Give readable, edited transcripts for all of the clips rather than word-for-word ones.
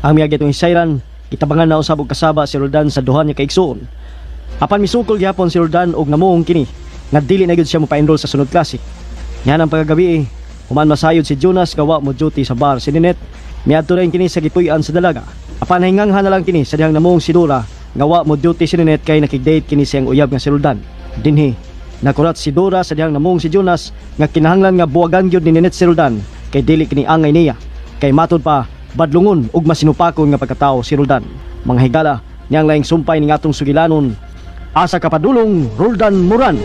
Ang miyagi itong hisayran, gitabangan na usab og kasaba si Roldan sa duha niya ka igsuon. Apan misukol gihapon si Roldan og namuong kini nga dili na gyud siya mopa-enroll sa sunod klase. Niya ang pagkagabi, human masayod si Jonas nga wa mo duty sa bar si Ninette, miadto rin kini sa gituy-an sa dalaga. Apan hingangha na lang kini sa dihang namuong si Dora nga wa mo duty si Ninette kay nakig-date kini siyang uyab nga si Roldan. Dinhi, nakurat si Dora sa dihang namuong si Jonas nga kinahanglan nga buwagan gyud ni Ninette si Roldan kay dili kini angay niya. Kay matud pa badlungon ug masinupakon nga pagkatao si Roldan. Mga higala, niyang laing sumpay ni atong sugilanon. Asa ka padulong, Roldan Moran.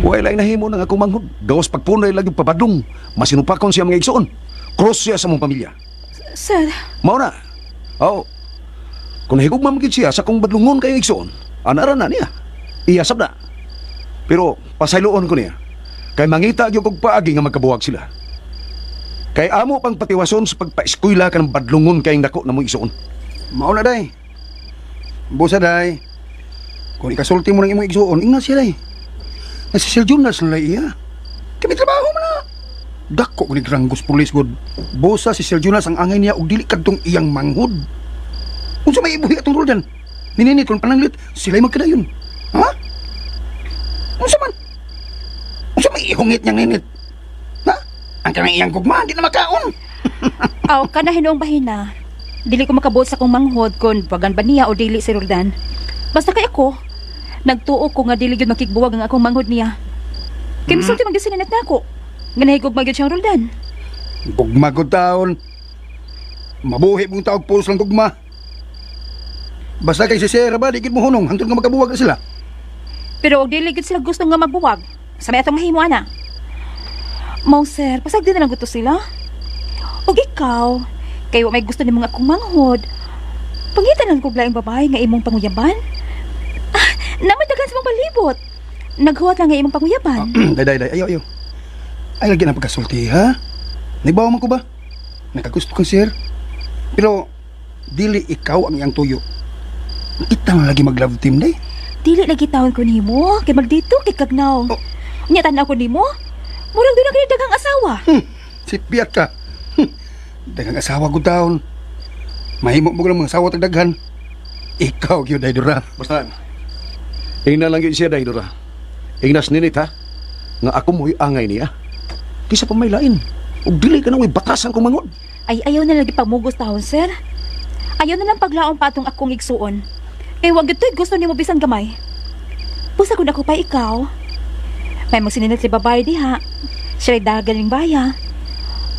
Way lang nahimo ng akong manghod. Gawas pagpunay lagi pabadlong. Masinupakon siya mga igsoon. Cross siya sa mong pamilya. Sir, Mao na. Oo. Kung nahigugma man gid siya sa kong badlungon kay igsoon, anara na niya. Iyasab na. Pero pasayloon ko niya. Kay mangita gyud kog paagi nga magkabuwag sila. Kay amo pang patiwason sa pagpaeskwela kanang badlungon kay dako na mong igsoon. Mao na day. Busa day. Kung ikasulti mo ng imong igsuon, ingna siya day. Na si Sir Jonas na iya. Kami trabaho man na. Dako ko ni Granggos Police good. Busa si Sir Jonas ang angay niya og dili kadtong iyang manghod. Unsa may ibuhi atong Roldan? Nininit kung pananglit, sila'y magkadayon. Ha? Unsa man? Unsa may ihungit niyang ninit? Ha? Ang kanang iyang gugma, di na makaon. Aw, kana hinuong bahina. Dili ko makabuot sa akong manghod kung bagan ba niya o dili si Roldan. Basta kay ako, nagtuo ko nga dili gyud makigbuwag ang akong manghod niya. Kay misulti man gyud si Ninette nako. Nga nahigugma gyud siyang Roldan. Gugma gud taon. Mabuhi mong taog pulos lang gugma. Basta kay si Sir ba, di gid mo hunong hangtod nga magkabuwag na sila. Pero og dili gyud sila gusto nga magbuwag, sa may atong mahimo ana. Mao sir, pasag din na lang gusto sila. Og ikaw, kay wa may gusto nimo nga akong manghod. Pangita lang kog laing babae nga imong panguyaban. Ah, naman daghan sa mong palibot. Naghuwat lang nga imong panguyaban. Day, day, day, ayaw, ayaw. Ay, lagi na pagkasulti, ha? Nagbawa man ko ba? Nakagusto kang sir. Pero, dili ikaw ang iyang tuyo. Kita na lagi mag-love team, day. Dili lagi tawon ko nimo, kay magdito kay kagnaw. Oh. Nya tan-aw ko nimo. Murag doon na kay daghang asawa. Sipiat ka. Daghang asawa ko taon. Mahimo mo ko ng mga asawa tagdaghan. Ikaw, gyud, day, Dora. Basta, ingna lang yun siya dahil Dora. Ingnas ninit ha, nga ako mo'y angay niya. Kisa pa may lain. Ug dili ka na mo'y batasan kong mangod. Ay ayaw na lagi pamugos taon, sir. Ayaw na lang paglaom pa atong akong igsuon. Kay wag gyud to'y gusto nimo bisan gamay. Busa kun ako pa ikaw. May magsininit si babae diha. Siya'y dagaling baya.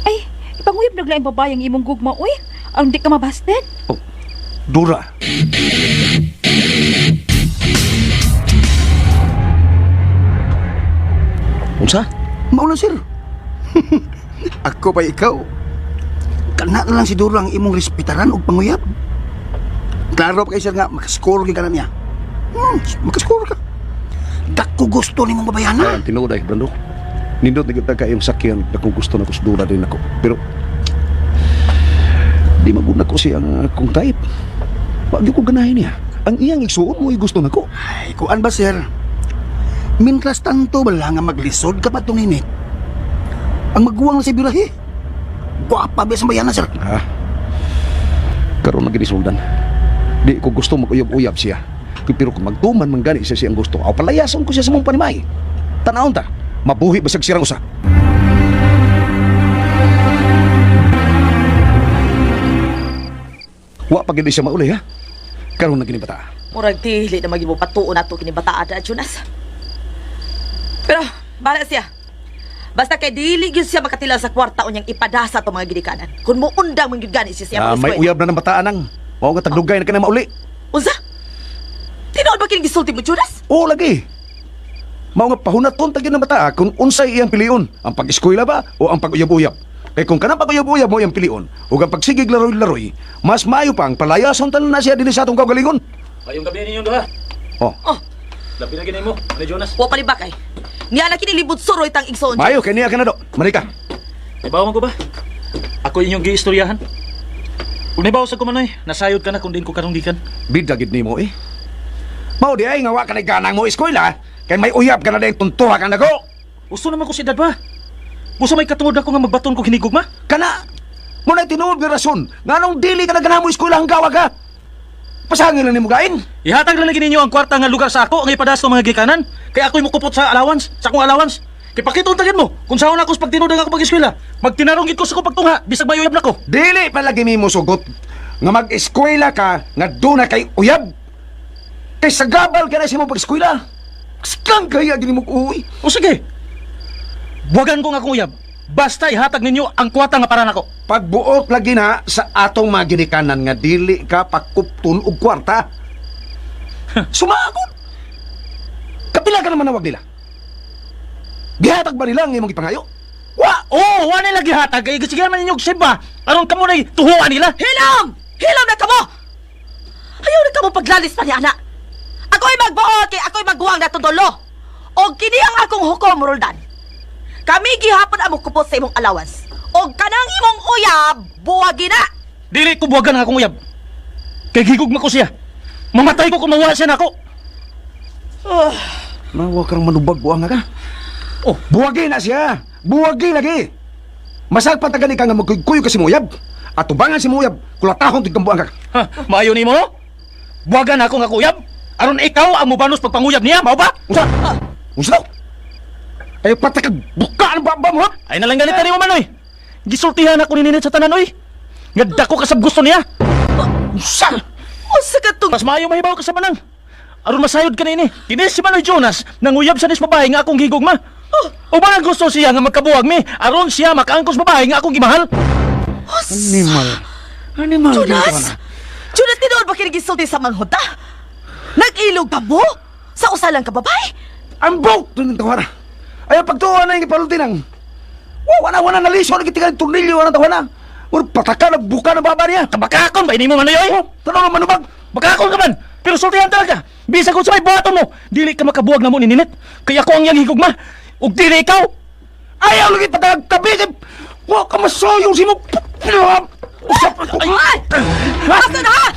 Ay, ipanguyab naglaing babae ang imong gugma, uy. Ang di ka mabasted. Oh, Dora. Unsa? Mao na, sir. Ako pa ikaw. Kana na lang si Dora ang imong respetaran og panguyab. Klaro pa kay sir nga, makascore gyud ka na niya. Makascore ka. Dako gusto nimong babayana. Ah, tinuod ay, Brando. Nindot na kita kayong sakyan na kung gusto na ko sa Dora din ako. Pero, di maguna ko siya ang akong type. Wag ko ganahin niya. Ang iyang igsuon mo, gusto na ko. Ay, kuan ba, sir? Mintras tanto ba lang nga maglisod ka pa itong init? Ang maguwang na si Birahe. Gwapa ba sa bayana, sir? Ha? Karon na gini suldan. Di ko gusto mag-uyab-uyab siya. Pero kung magtuman man gani siya siyang gusto, aw palayason ko siya sa mong panimay. Tanawon ta, mabuhi basag sirang usa. Wa pa gid siya mauli ha. Karon na gini bata. Murag dili na maging mo patuon nato kini bataa da Jonas. Pero bala siya. Basta kay dili gyud siya makatilaw sa kwarta unyang ipadasa to mga gidikanan. Kung muundang man gyud gani siya siya Ah, may uyab na ng bataan nang. Mao nga tagdugay na ka na mauli. Unsa? Tinuod ba kini gisulti mo Jonas? Oo lagi. Mao nga pahunaton ta gyud ng bata kung unsay iyang pilion, ang pag-eskwela ba o ang pag-uyab-uyab. Kay kung kanang pag-uyab-uyab mo iyang pilion ug ang pagsigig laroy-laroy, mas maayo pang palayason tanan na siya dinhi sa atong kaugalingon. Ayong gabi ninyong duha. Oh, Oh, Labi na gini mo, ni Jonas. wa pa ni bakay. Niya na kini libot suroy tang igsoon. maayo kay niya ka na do. Marika. Ibaw man ko ba? Ako inyong giistoryahan. Ug nibaw sa kumanoy, nasayod ka na kung din ko karong gikan. Bida gid nimo eh. Mao di ay nga wa ka na ganang mo eskwela kay may uyab ka na dayong tuntuha ka nago. Gusto naman ko si dad ba? Gusto may katungod ako nga magbaton ko hinigugma? Kana Muna tinuod nga rason, nganong dili ka naganahan mo eskwela ang gawag ha? Pasangil lang nimo gain. Ihatag lang lagi ninyo ang kwarta nga lugar sa ako ang ipadas ng mga gikanan. Kay ako'y mukupot sa allowance, sa akong allowance. Kay pakitong tagin mo kung saan ako sa pagtinod ang ako pag-eskwela. Magtinarong gid ko sa akong pagtungha bisag mayuyab nako. Dili palagi mi sugot nga mag-eskwela ka nga duna kay uyab. Kay sagabal ka na sa imong pag-eskwela. Sikang kaya gini mo uwi. O sige. Buwagan ko nga akong uyab. Basta ihatag ninyo ang kwarta nga para nako. Pagbuot lagi na sa atong mga ginikanan nga dili ka pakupton og kwarta. Sumagot. Kapila ka naman nawag nila. Gihatag ba nila ang imong gipangayo? Wa, oh, wa nila gihatag kay gisigan man ninyo og simba. Aron kamo nay tuhuan nila. Hilom! Hilom na kamo! Ayaw na kamo paglalis pa ni ana. Ako'y magbuot kay ako'y magguwang na tudolo. O kini ang akong hukom, Roldan. Kami gihapon ang mukupot sa imong allowance. O kanang imong uyab, buwagi na! Dili ko buwagan ang akong uyab. Kay gigugma ko siya. Mamatay ko kung mawala siya nako. Nawa karang manubag buang ka. Oh, Buwagi na siya. Buwagi lagi. Masagpan ta gani ka nga magkuyog ka si Muyab. At tubangan si Muyab, kulatahon tig buang ka. Ha, maayo nimo no? Buwagan ako nga kuyab. Aron ikaw ang mubanos pagpanguyab niya, mao ba? Unsa? Unsa daw? Ay patakag buka ang baba mo ha? Ay nalang ganita nimo manoy. Gisultihan ako ni Ninit sa tanan oy. Nga dako ka sa gusto niya. Unsa? Unsa ka tong... Mas maayo mahibaw ka sa manang. Aron masayod ka niini. Kini si Manoy Jonas nanguyab sa nis babae nga akong gigugma. O ba ang gusto siya nga magkabuwag mi aron siya makaangkos babae nga akong gimahal? Animal. Animal. Jonas! Jonas, tinuod ba kini gisulti sa manghod, ha? Nag-ilog ka mo? Sa usalang ka babae? Ambok dun ang tawana. Ay pagtuwa na yung ipalulti nang. Wa wana wana nalisod ang kitigan tornilyo ang tawana. Mur pataka na buka na baba niya. Kabakakon ba ini mo Manoy oy? Oh, tanaw na manubag. Bakakon ka man. Pero sultihan talaga. Bisag kung sa may buhaton mo, dili ka makabuwag na mo ni Ninit. Kaya ako ang iyang higugma. Ug dili ikaw. Ayaw lagi patag tabi kay wa ka masayong si mo. Usap ako. Ay! Asa na ha?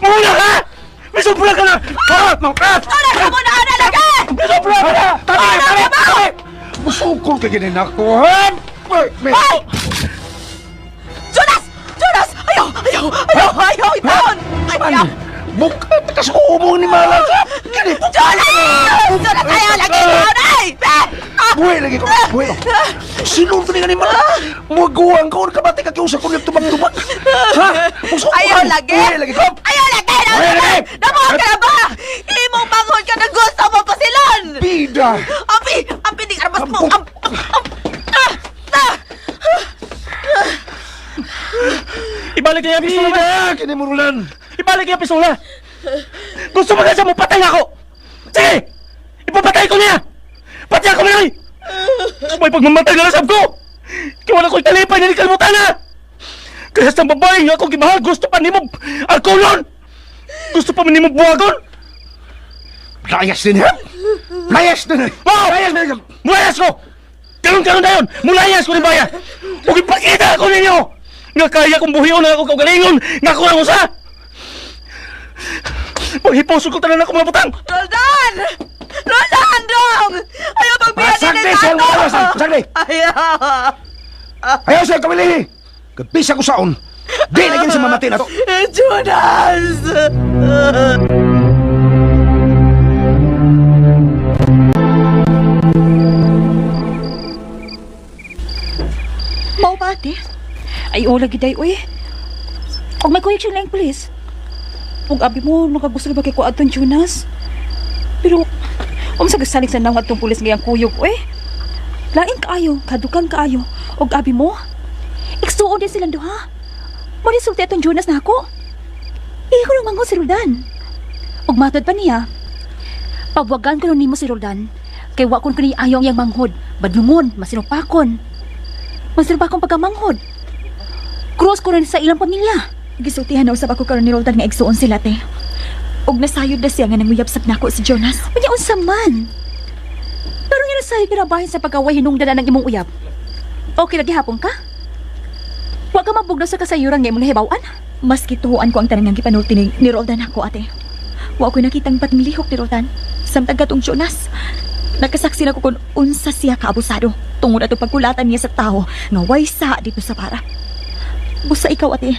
Muna ka! Misubra ka na! Ha? Ana ka mo na, ana lagi! Misubra ka na! Tabi, tabi, tabi. Musukol ka gini nako. Ha? Ay, Ay! Jonas! Jonas! Ayaw! Ayaw! Ayaw! Ayaw! Itaon! Ayaw! Buka ka sa umong ni Malaka. Kini. Jonas! Jonas! Ayaw lagi! Itaon! Ay! Ah! Buhay lagi ko. Buhay. Sinulto ni kanima. Muguang ko kabati ka kiusa ko tubag-tubag. Ha? Musukol. Ayaw lagi! Buhay lagi ko. Ayaw lagi! Ayaw lagi! Nabuhat ka na ba? Imong bangon ka na gusto mo pasilon! Bida. Ampi! Ampi! Di armas mo! Am! Am! Am! Ah! Ah! Ibalik niya ang pistola! Bida kini murulan. Ibalik niya ang pistola! Gusto mo kasi mo patay ako! Sige! Ipapatay ko niya! Pati ako na! May pagmamatay na lasab ko! Kaya wala ko'y talipay na ni kalimutan na! Kaya sa babae nga akong gimahal, gusto pa nimo alkoholon! Gusto pa nimo buwagon! Layas din ha. Layas din. Wow! Layas din. Mulayas ko! Karon-karon dayon! Mulayas ko ni Baya! Ug ipakita ko ninyo! Nga kaya kong buhion ang akong kaugalingon! Nga ako lang usa! Paghiposok ko tanan ako mga butang! Roldan! Roldan! Dong! Ayaw magbiya Pasagdi din siya, pasagdi. Ayaw! Ayaw siya kamilihi. Kabisa ko saon. Di na gini sa mamati na to. Jonas! Mao ba ate? Ay ola giday oy. Og may kuyog siya lang please. Ug abi mo nakagusto ba kay ko adtong Jonas? Pero unsa gasalig sa nawat tong pulis ngayang kuyog oy. Lain kaayo, kadukan kaayo. Og abi mo igsuon din silang duha. Mo ni sulti atong Jonas na ako. Iho nang mango si Roldan. Ug matod pa niya, pabuwagan ko nimo si Roldan. Kay wa kon kani ayaw ang iyang manghod, badlungon, masinupakon. Masinupakon pagkamanghod. Cross ko rin sa ilang pamilya. Gisultihan na usab ako karon ni Roldan nga igsuon sila te. Og nasayod na siya nga nanguyab sab nako si Jonas. Unya unsa man. Pero nga nasayod ka na bahin sa pag-away hinungdan ng imong uyab. Okay lagi hapon ka? Wa ka mabugnaw sa kasayuran nga imong nahibaw-an. Mas gituoan ko ang tanan nga gipanulti ni Roldan ako ate. Wa ko'y nakitang pating lihok ni Roldan. Samtang katong Jonas. Nakasaksi na ko kung unsa siya kaabusado tungod ato pagkulatan niya sa tao nga way sa dito sa para. Busa ikaw, ate.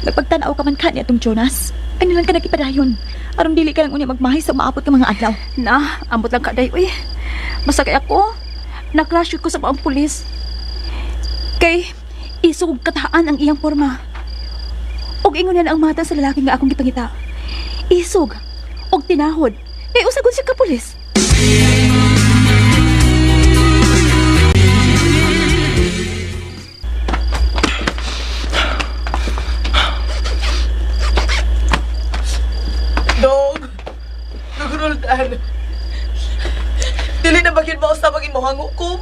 Nagpagtanaw ka man ka ni atong Jonas. Ano lang ka nagipadayon? Aron dili ka lang unya magmahay sa umaabot nga mga adlaw. Na, ambot lang ka day, uy. Basta kay ako, naklash ko sa maong pulis. Kay, isog kataan ang iyang forma. Og ingon na ang mata sa lalaki nga akong gipangita. Isog, og tinahod. Kay usagon siya ka pulis. Dog! Dog Roldan! Dili na bagin mausap ang imong hukom.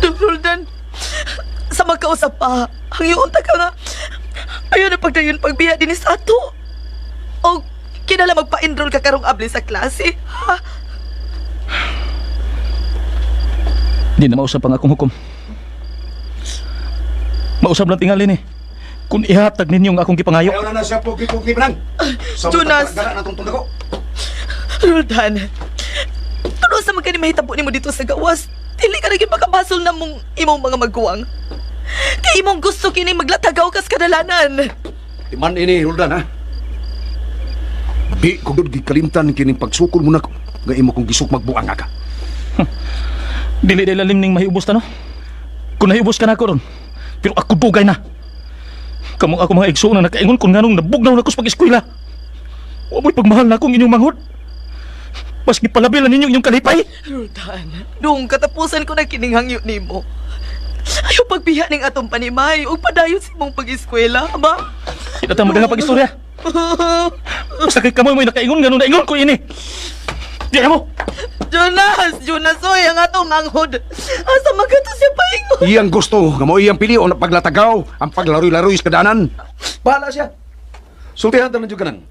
Dog Roldan, sa magkausap pa, ang iyon ta ka nga, ayaw na pagdayon pagbiya din sa ato. O kinala magpa-enroll ka karong abli sa klase, ha? Di na mausap ang akong hukom. Mausap lang tingali ni. Kung ihatag ninyo ang akong gipangayo. Ayaw na na siya pugi-pugi manang. Sa Jonas! Gara na tong tundako. Roldan, tuno sa magkani mahitabo nimo dito sa gawas, dili ka naging makabasol na mong imong mga maguwang. Kay imong gusto kini maglatagaw kas kadalanan. Timan ini Roldan ha. Di ko gud gikalimtan kining pagsukol mo nako nga imo kong gisuk magbuang ka. Dili dahil lalim ning mahiubos ta no. Kung nahiubos ka na ako ron. Pero ako dugay na. Kamong ako mga igsoon na nakaingon kung nganong nabugnaw na ko sa pag-eskwela. Wa mo'y pagmahal na akong inyong manghod. Mas gipalabi lang ninyo inyong kalipay. Roldan, doong katapusan ko na kining hangyo nimo. Ayaw pagbiya ning atong panimay ug padayon sa imong pag-eskwela, ba? Kita ta magdala pag-istorya. Basta kay kamoy mo'y nakaingon nganong naingon ko ini. Di na mo. Jonas, Jonas oy, ang atong manghod. Asa man kato siya paingon? Iyang gusto nga mo iyang pilion ang paglatagaw, ang paglaroy-laroy sa kadanan. Bahala siya. Sultihan ta lang jud kanang.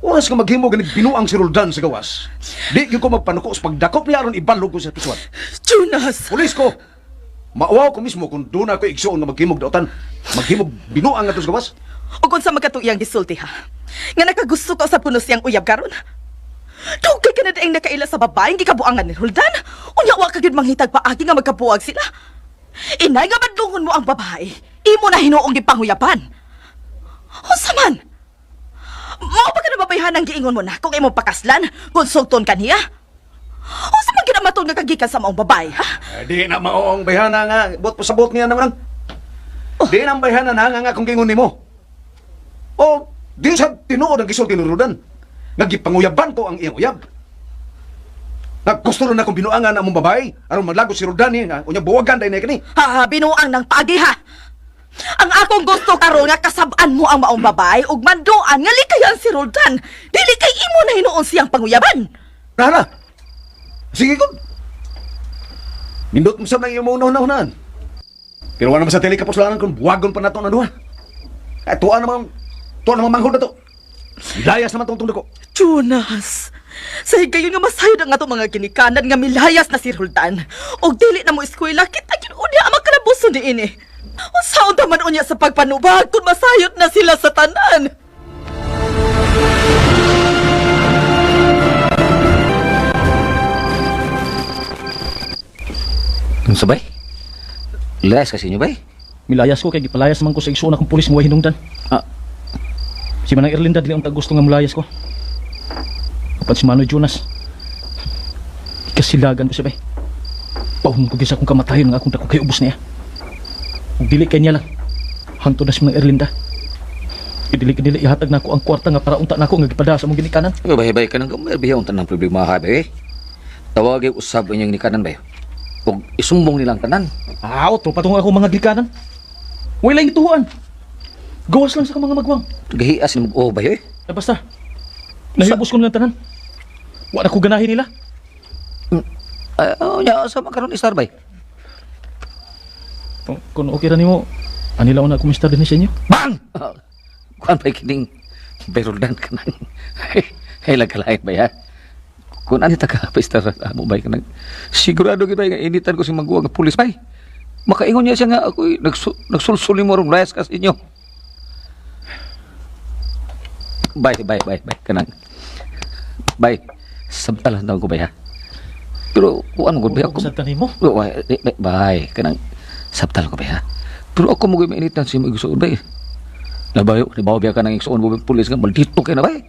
Oras nga maghimo ganig binuang si Roldan sa gawas. Di gyud ko magpanuko sa pagdakop niya aron ibalog ko sa pisuan. Jonas! Pulis ko. Mauwaw ko mismo kung doon ako igsuon nga maghimog daotan. Maghimog binuang nga sa gawas. O kung sa magkatong iyang gisulti ha? Nga nakagusto ka sa puno siyang uyab karon? Dugay ka na daing nakaila sa babaeng gikabuangan ni Roldan. Unya wa ka gyud manghitag paagi nga magkabuag sila. Inay nga badlungon mo ang babae. Imo na hinuong gipanguyapan. Unsa man? Mao pa ka na babayhan ang giingon mo na kung imong pakaslan, konsulton ka niya? Unsa man gyud ang matun nga kagikan sa maong babae, ha? Eh, di na maoong bayhana nga. Bot po sa bot niya naman. Di na ang bayhana na nga nga kung gingon nimo. O, di sa tinuod ang gisulti ni Roldan. Nagipanguyaban ko ang iyang uyab. Naggusto na akong binuangan ang mong babae. Aron maglago si Roldan ni. Unya buwagan dahil na kani. Ha, ha, binuang ng paagi ha. Ang akong gusto karon nga kasab-an mo ang maong babae ug manduan nga likayan si Roldan. Dili kay imo na hinuon siyang panguyaban. Nana! Sige ko. Nindot mo sa nang iyong una-unahan. Pero wala naman sa tele kapuslanan kung buwagon pa nato na duha. Ay, tuwa naman manghod na to. Layas naman tong ko. Jonas, sa higayon nga masayod ang atong mga ginikanan nga milayas na si Roldan. Ug dili na mo eskwela kita gyud unya ang makalabuso niini. Unsaon ta man unya sa pagpanubag kung masayod na sila sa tanan? Unsa bay? Layas kasi inyo bay? Milayas ko kay gipalayas man ko sa igsoon akong pulis nga way hinungdan. Ah. Si Manang Erlinda dili unta gusto nga mulayas ko. Apan si Manoy Jonas. Kasilagan ko siya bay. Pahon ko gisa akong kamatayon nga akong dako kay ubos niya. Ug dili kay niya lang. Hangtod na si Manang Erlinda. Dili kay dili ihatag nako ang kwarta nga para unta nako nga gipada sa among ginikanan. Ay, bay bay kanang gamay biya unta ng problema ha bay. Tawagi usab inyong nikanan bay. Ug isumbong nilang tanan. Ah, otro pa tong ako mga ginikanan. Way lang gituan. Gawas lang sa akong mga magwang. Gahias ni mag-o bay eh. Eh, basta. Nahibos ko nilang tanan. Wa na ko ganahin nila. Ay, oh, nya sa makaron istar bay. Kung okay ra nimo, anila na ako mister din sa inyo. Bang! Kuan bay kining Roldan kanang. Hey lagkalain bay ha. Kung ani ta ka pa-istar amo bay kanang. Sigurado gid bay nga initan ko si magguwang nga pulis bay. Makaingon niya siya nga ako'y nagsulsul nimo rong layas kas inyo. Bay, bay, bay, bay, kanang. Bay, samtalan daw ko bay ha. Pero kuan mo gud bay ako. Sa tanimo. Oh, ay, di, bay, bay, kanang sabtal ko bay ha. Pero ako mo gyud mainitan sa imong igsuon bay. Nabayo, ni bawo biya ka nang igsuon mo pulis nga maldito kay na bay.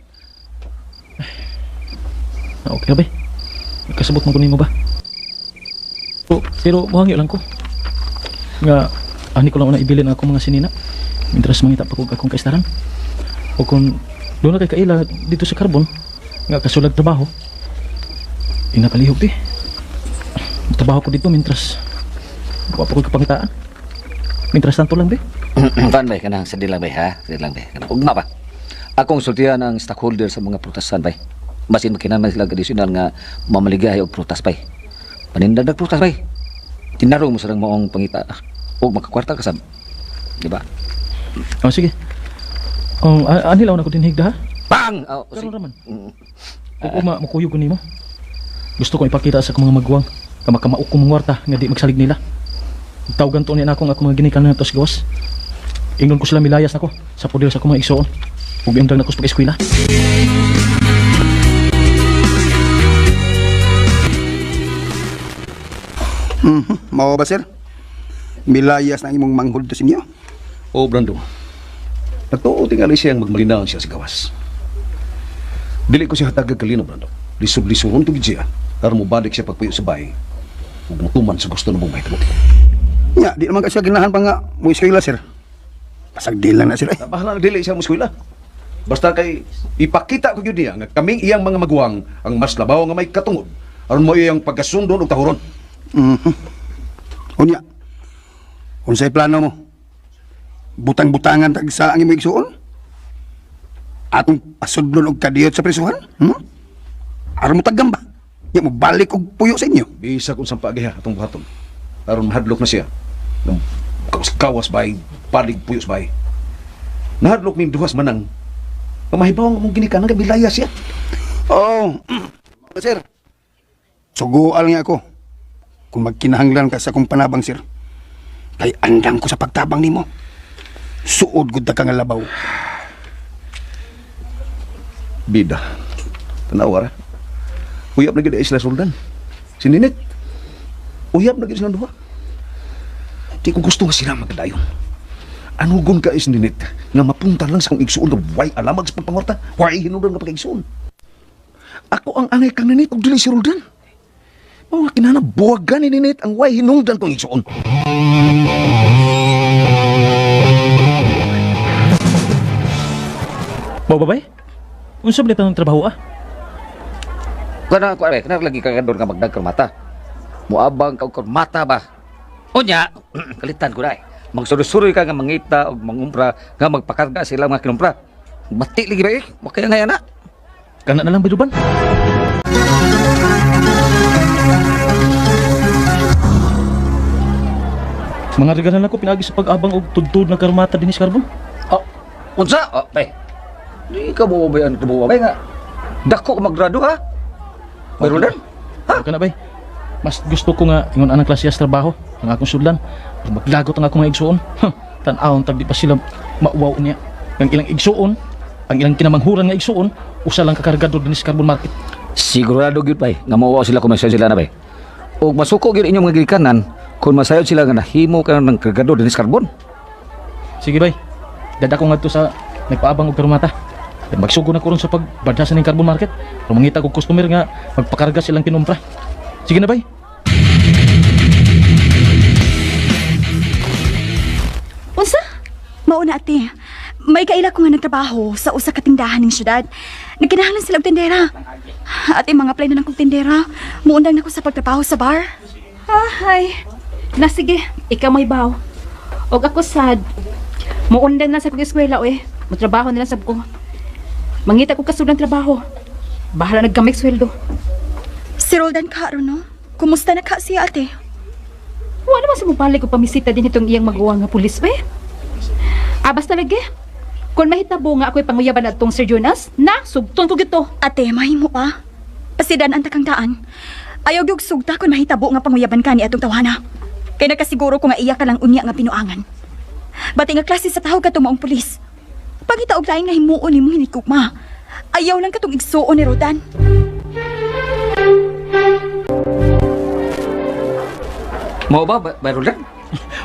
Ah, okay na bay. Kasabot mo ko nimo ba? Oh, pero muhangyo lang ko. Nga ani ko lang una ibilin ang akong mga sinina. Mientras mangita pa ko akong kaistaran. O kung doon na kay kaila dito sa Carbon nga kasulag trabaho. Inapalihog di. Trabaho ko dito mientras wa pa ko kapangitaan. Mientras tanto lang be. Kan bay kanang sa lang bay ha, sa lang bay. Kanang ugma pa. Akong sultihan ang stockholder sa mga prutasan bay. Basin makinahanglan sila og additional nga mamaligay og prutas bay. Panindag nag prutas bay. Tinarong mo sa maong pangita og makakwarta ka sab. Di ba? Oh, sige. Oh, ani lang ako dinhigda ha. Bang! Oh, Karon raman. Mm. Oo, ma makuyog ko nimo. Gusto kong ipakita sa akong mga maguwang nga makamao ko mangwarta nga di magsalig nila. Tawgan to niya na akong akong mga ginikan na sa gawas. Ingnon ko sila milayas nako sa poder sa akong mga igsoon. Ug imdang nako sa pag-eskwela. Mao ba, sir? Milayas na ang imong manghod to sa inyo. Oh, Brando. Nagtuo tingali siyang magmalinaw siya sa gawas. Dili ko siya hatagag kalino, Brando. Lisod-lisuron to gid siya. Aron mobalik siya pagpuyo sa bahay. Ug motuman sa gusto namong mahitabo. Nya, di naman kasi ginahan pa nga mo eskwela, sir. Pasagdil lang na, sir. Eh. Bahala na dili siya mo eskwela. Basta kay ipakita ko gyud niya nga kaming iyang mga maguwang ang mas labaw nga may katungod aron mo iyang pagkasundon ug tahuron. Unya. Unsay plano mo? Butang-butangan tag sa ang imong igsuon? Atong pasudlon og kadiyot sa prisuhan? Aron mo tagam ba? Nya mo balik og puyo sa inyo. Bisag unsang paagi ha atong buhaton. Aron mahadlok na siya. Ng kawas bay, palig puyos bay. Nahadlok ning duhas manang. Pamahibaw ang among ginikanan kay bilaya siya. Oo. Oh. Sir. Sugual nga ako. Kung magkinahanglan ka sa akong panabang, sir. Kay andam ko sa pagtabang nimo. Suod gud ta ka nga labaw. Bida. Tanawa ra. Uyab na gid ay sila suldan. Si Ninit. Uyab na gid silang duha. Di ko gusto nga sila magdayon. Anugon ka is Ninit nga mapunta lang sa kong igsuon nga way alamag sa pagpangwarta, way hinungdan nga pagkaigsuon. Ako ang angay kang Ninit ug dili si Roldan. Mao nga kinahanglan buwagan ni Ninit ang way hinungdan kong igsuon. Bao babay? Unsa ba ang trabaho ah? Kana ko ay kana lagi ka doon ka magdag mata. Muabang ka og mata ba. Unya, kalitan ko dai. Magsuroy-suroy ka nga mangita og mangumpra nga magpakarga sila mga kinumpra. Bati lagi ba eh? Makaya nga na. Kana na lang biduban. Mga regalo na ko pinagi sa pag-abang og tudtud na karmata dinis Carbon. Oh, unsa? Oh, bay. Di ka mo ba yan bay nga. Dako ka maggrado ha. Pero dan. Ha? Okay na bay. Mas gusto ko nga ingon anang klase sa trabaho ang akong sudlan. Maglagot ang akong mga igsuon. Huh, tan-awon tag di pa sila mauwaw niya. Ang ilang igsuon, ang ilang kinamanghuran nga igsuon, usa lang kakargador dinis Carbon Market. Sigurado gyud bay nga mauwaw sila kung masayo sila na bay. Og masuko gyud inyong mga gikanan kung masayod sila nga nahimo ka ng kargador dinis Carbon. Sige bay. Dada ko ngadto sa nagpaabang og karmata. Magsugo na ko ron sa pagbadha sa ning Carbon Market. Kung mangita kog customer nga magpakarga silang kinumpra. Sige na bay. Unsa? Mauna ate. May kaila ko nga nagtrabaho sa usa ka tindahan ng syudad. Nagkinahanglan sila og tindera. Ate, mga apply na lang kong tindera. Muundang na ko sa pagtrabaho sa bar. Ay, na sige, ikaw may baw. Og ako sad, muundang na sa kong eskwela oy. Motrabaho na lang sab ko. Mangita ko kasud ng trabaho. Bahala nagkamik sweldo. Si Roldan ka no? Kumusta na ka siya ate? Wala naman sa mubalik og pamisita din itong iyang maguwang nga pulis be. Abas talaga. Kung mahitabo nga ako'y panguyaban atong Sir Jonas, na sugton ko gito. Ate, mahimo pa. Pasidan ang takang daan. Ayaw gyud sugta kung mahitabo nga panguyaban ka ni atong tawhana. Kay nakasiguro ko nga iya ka lang unya nga pinuangan. Bati nga klase sa tawo ka maong pulis. Pangita og lain nga himuon nimo hinikugma. Ayaw lang katong igsuon ni Rodan. Mao ba, Bay Roldan?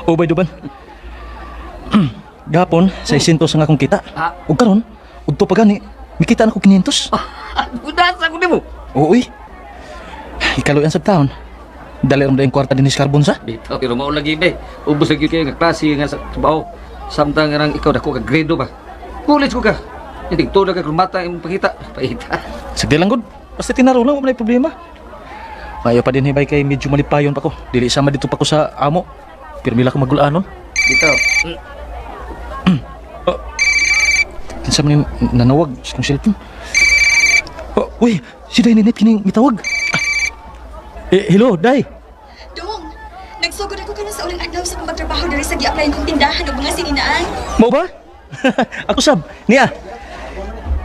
O bay duban. Gapon, 600 ang akong kita. Ah. Ug karon, udto pa gani, mikita na ko 500. Udasa ko nimo. Oo, uy. Ikaluyan sa taon. Dali ram dayong kwarta din carbon sa. Bitaw, pero mao lagi bay. Ubos lagi kayo nga klase nga sa trabaho. Samtang nga nang ikaw dako ka grado ba. College ko ka. Hindi tuod ka kung mata imong pangita. Paita. Sagdi lang gud. Basta tinaro lang, wala problema. Mayo pa din hibay kay medyo malipayon pa ko. Dili sama dito pa ko sa amo. Pirmi lang ko magulanon. Bitaw. Kinsa man yung nanawag sa kong cellphone. Oh, uy, si Day Ninit kining mitawag. Eh, hello, Day. Dong, nagsugod ako karon sa ulang adlaw sa kong pagtrabaho diri sa gi-applyan kong tindahan og mga sininaan. Mao ba? Ako sab, niya.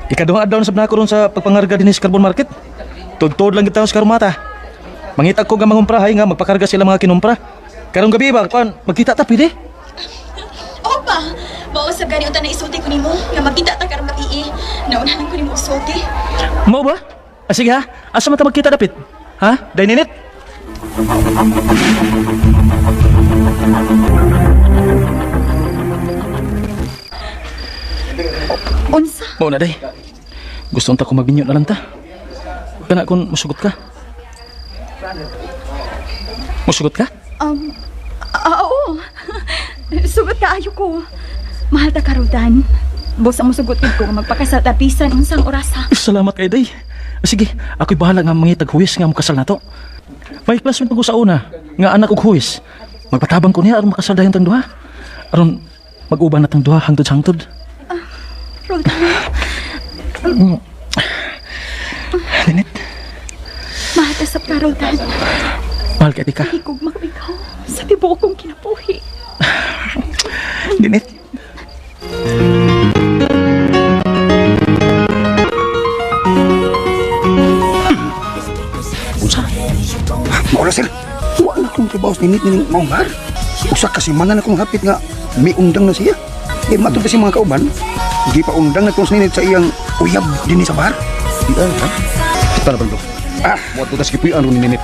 Ikaduhang adlaw na sab nako ron sa pagpangarga dinhi sa Carbon Market. Tudtod lang kita sa karumata. Mangita ko nga mangumprahay nga magpakarga sila mga kinumpra. Karong gabi ba, kuan, magkita ta pwede? Opa, mao sab gani unta na isulti ko nimo nga magkita ta karong gabi. Naunahan ko nimo og sulti. Mao ba? Ah, sige ha, asa man ta magkita dapit? Ha? Day Ninit? Unsa? Mao na day. Gusto unta ko magbinyo na lang ta. Kana kung musugot ka. Musugot ka? Oo. Sugot kaayo ko. Mahal ta karutan. Busa mo sugot ko nga magpakasal ta bisan unsang orasa. Salamat kay Day. Sige, ako'y bahala nga mangitag huwis nga makasal na to. May classmate ko sa una, nga anak og huwis. Magpatabang ko niya aron makasal dayon tang duha. Aron mag-uban na tang duha hangtod sa hangtod. Roldan, Ninit, mahal ta sab ka, Roldan. mahal kay ka. Higugma ko ikaw sa tibuok kong kinabuhi. Ninit. Unsa? Maula sir. Wa na akong trabaho sa ninit nining maong bar. Usa ka semana na akong hapit nga miundang na siya. Eh matod kasi mga kauban, di pa undang na kong sa ninit sa iyang uyab dinhi sa bar. Di ay, ha? Tara, Brando. Ah, Mo ato tas gipuy-an ron ni Ninit.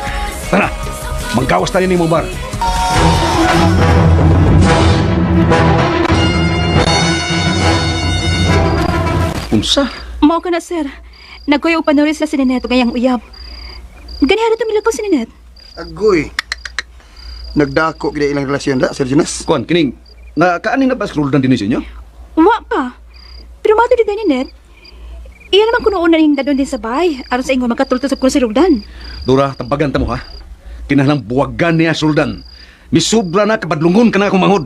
Tara, manggawas tayo ni bar. Unsa? Mao ka na, sir. Nagkuyaw pa na rin sila si Ninette ngayang uyab. Ganihan na tumilakaw si Ninette. agoy. Nagdako gid ilang relasyon da, Sir Jonas. Kuan, kining, na kaani na ba si Roldan din sa inyo? Wa pa. Pero mato di Ninette. Iya naman kuno una ning dadon din sa bahay. Aron sa ingon magkatulto sa kuno si Roldan. Dora, tambagan ta mo ha. Kinahanglang buwagan niya si Roldan. Misubra na kabadlungon ka na akong manghod.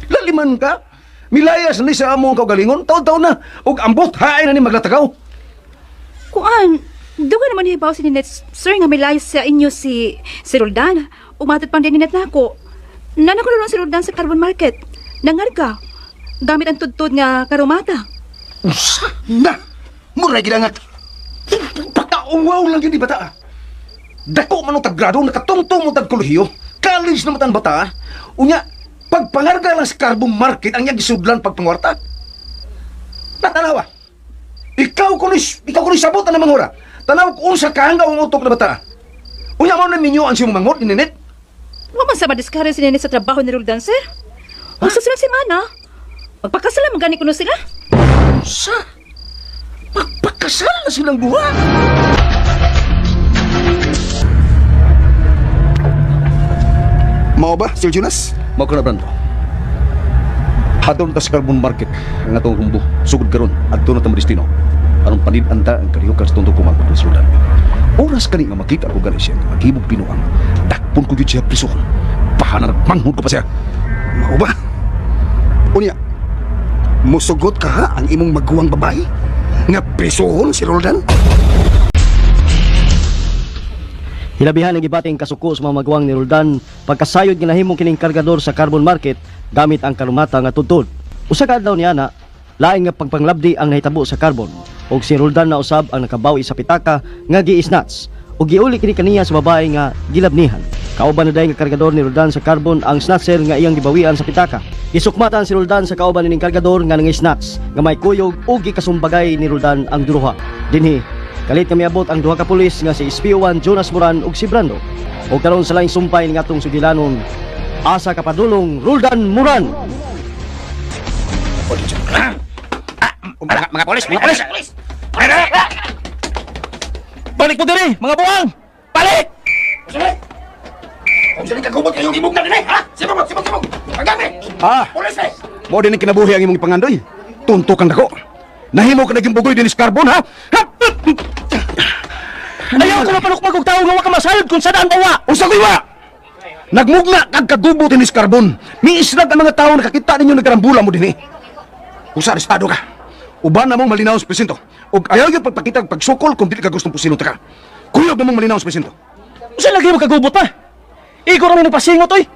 Laliman ka. Milayas na ni sa among kaugalingon. Taon-taon na. Ug ambot, hain na ni maglatagaw. Kuan, duga naman hibaw si Ninette, sir, nga may layas sa inyo si Roldan. Umatod pang din Ninette nako. Nana ko si Roldan sa carbon market. Nangarga. Gamit ang tudtod nga karumata. Unsa? Na! Muray gid angat. Pagkauwaw lang yun di bata. Dako man ang taggrado, nakatungtong mo tag kolehiyo. College na matan bata. Unya, pagpangarga lang sa carbon market, ang iyang gisudlan pagpangwarta. Natanawa. Ikaw ko ni sabot na manghura. Tanaw ko unsa kahanggaw ang utok na bata. Unya mo na minyo ang siyong manghod ni Ninit. Wa man sa madiskarte si Ninette sa trabaho ni Roldan, sir. Ang susunod semana, magpakasal man gani kuno sila. Unsa? Pagpakasal na silang duha. Mao ba, Sir Jonas? Mao ka na, Brando. Adon ta sa carbon market ang atong rumbo. Sugod karon, adto na ta destino. Aron panid-an ta ang kalihukan sa tuntong kumangkot ni Roldan. Oras kani nga makita ko gani siya, nga maghimog binuang. Dakpon ko gyud siya prisuhon. Bahala nagmanghod ko pa siya. Mao ba? Unya, musugot ka ha ang imong maguwang babae nga prisuhon si Roldan? Hilabihan ang gibating kasuko sa mga maguwang ni Roldan pagkasayod nga nahimong kining kargador sa carbon market gamit ang karumata nga tudtod. Usa ka adlaw niana, lain nga pagpanglabdi ang nahitabo sa carbon ug si Roldan na usab ang nakabawi sa pitaka nga gi-snatch ug giuli kini kaniya sa babae nga gilabnihan. Kauban na dayon nga kargador ni Roldan sa carbon ang snatcher nga iyang gibawian sa pitaka. Gisukmatan si Roldan sa kauban nining kargador nga nang-snatch nga may kuyog ug gikasumbagay ni Roldan ang duruha. Dinhi Kalit nga miabot ang duha ka pulis nga si SPO1 Jonas Moran ug si Brando. Ug karon sa laing sumpay ning atong sugilanon, asa ka padulong Roldan Moran. Mga polis, mga polis! Balik mo diri, mga buwang! Balik! Ha? Mo din ang kinabuhi ang imong pangandoy. Tunto kang dako. Nahimo ka naging bugoy dinis carbon, ha? Ha? Ayaw ko mapanukmag og tawo nga wa ka masayod kung sa daan ba wa. Unsa ko'y wa? Nagmugna kag kagubo dinis carbon. Miislag ang mga tao nakakita ninyo nagkarambula mo dinhi. Usa arestado ka. Uban na mong malinaw sa presinto. Ug ayaw gyud pagpakita og pagsukol kung dili ka gustong pusilon ta ka. Kuyog na mong malinaw sa presinto. Usa lagi mo kagubot pa. Igo ra mi nagpasingot oy.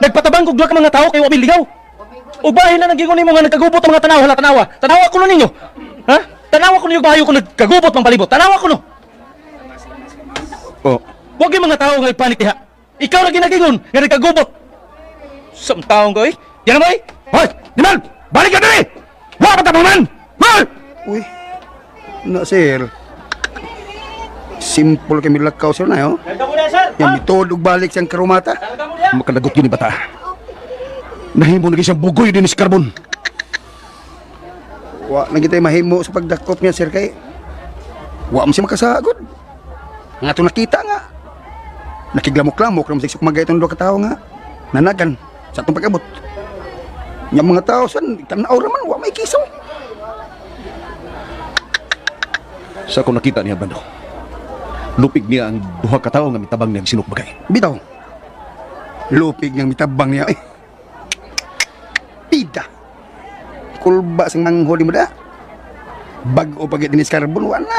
Nagpatabang kog duha ka mga tawo kay wa mi ligaw. Ug bahin na nagingon nimo nga nagkagubot ang mga tanaw, hala tanawa. Tanawa ko no ninyo. Ha? Tanawa ko ninyo bayo ko nagkagubot pang palibot. Tanawa ko no. Oh, Wag yung mga tao nga ipanik diha. Ikaw lagi nagingon nga nagkagubot. Sa taong ko eh. Yan mo eh. Hoy, Nimal! Balik ka diri! Wa pa ta man! Hoy! Uy, na sir. Simple kami lakaw sir na yo. Yang mitod og balik siyang karumata. Makalagot yun ni bata. Nahimo na siyang bugoy din si Carbon. Wa na kitay mahimo sa pagdakop niya sir kay wa man siya makasagod. Nga to nakita nga. Nakiglamok-lamok ra man magay itong duha ka tawo nga nanagan sa atong pag-abot. Nga mga tao san tan-aw ra man wa may kisaw. Sa akong nakita niya, Brando. Lupig niya ang duha ka tawo nga mitabang niyang sinukbagay. Bitaw. Lupig niyang mitabang niya. Eh. Pida. Kulba sang manghod mo da. Bag-o pag dinis carbon, wa na.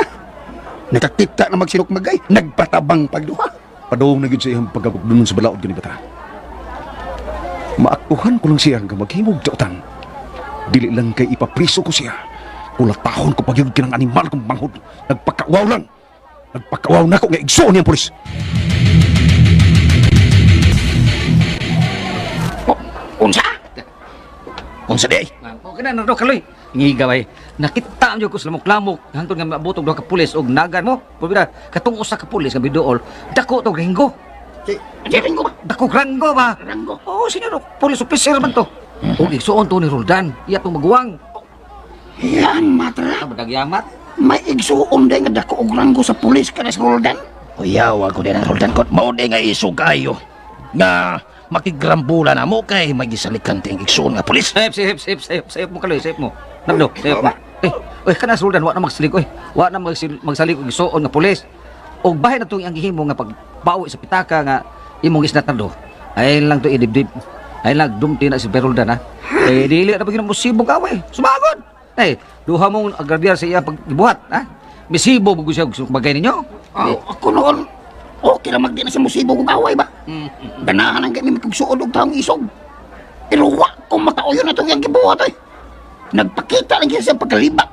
Nakakita na magsinok magay. Nagpatabang pagduha. Padung na gyud sa iyang pagkagugdunon sa balaod gani bata. Maaktuhan ko lang siya nga maghimog dautan. Dili lang kay ipapriso ko siya. Kulatahon ko pagyud kinang animal kong manghod. Nagpakawaw lang. Nagpakawaw na ko nga igsuon niyang pulis. Unsa? Unsa di ay? Okay na, nardo kaloy. Ngiga bay. Nakita ang ko sa lamok-lamok. Hangtod nga maabot og duha ka pulis og nagan mo. Pabira, katong usa ka pulis nga biduol. Dako to gringgo. Ringgo ba? Dako ranggo ba? Ranggo. Oo, senyor, police officer man to. Og igsuon to ni Roldan. Iya tong maguwang. Yan, matra. Ah, madagyamat. May igsuon day nga dako og ranggo sa pulis kana sa Roldan. Uyaw ako din ang Roldan kot mao day nga isugayo nga makigrambula na mo kay magisalikan ting igsuon nga pulis. Sayop, sayop, sayop, sayop, sayop mo kaloy, sayop mo. Nardo, sayop mo. Eh, oy, kana sa Roldan wa na magsalig oy. Wa na magsalig og igsuon nga pulis. Og bahin na tong ang gihimo nga pagbawi sa pitaka nga imong isnat nardo. Ay lang to idibdib. Ay lang dumti na si Roldan ha. Eh dili na pag musibog away. Sumagod. Eh, duha mong agrabyar sa iya pagbuhat ha. Misibo mo siya og bagay ninyo. Oh, ako noon. Okay lang magdi na sa musibo kung away ba? Ganahan ang kami magsuod og taong isog. Pero wa ko makauyon na itong iyang gibuhat ay. Nagpakita lang siya sa pagkalibak.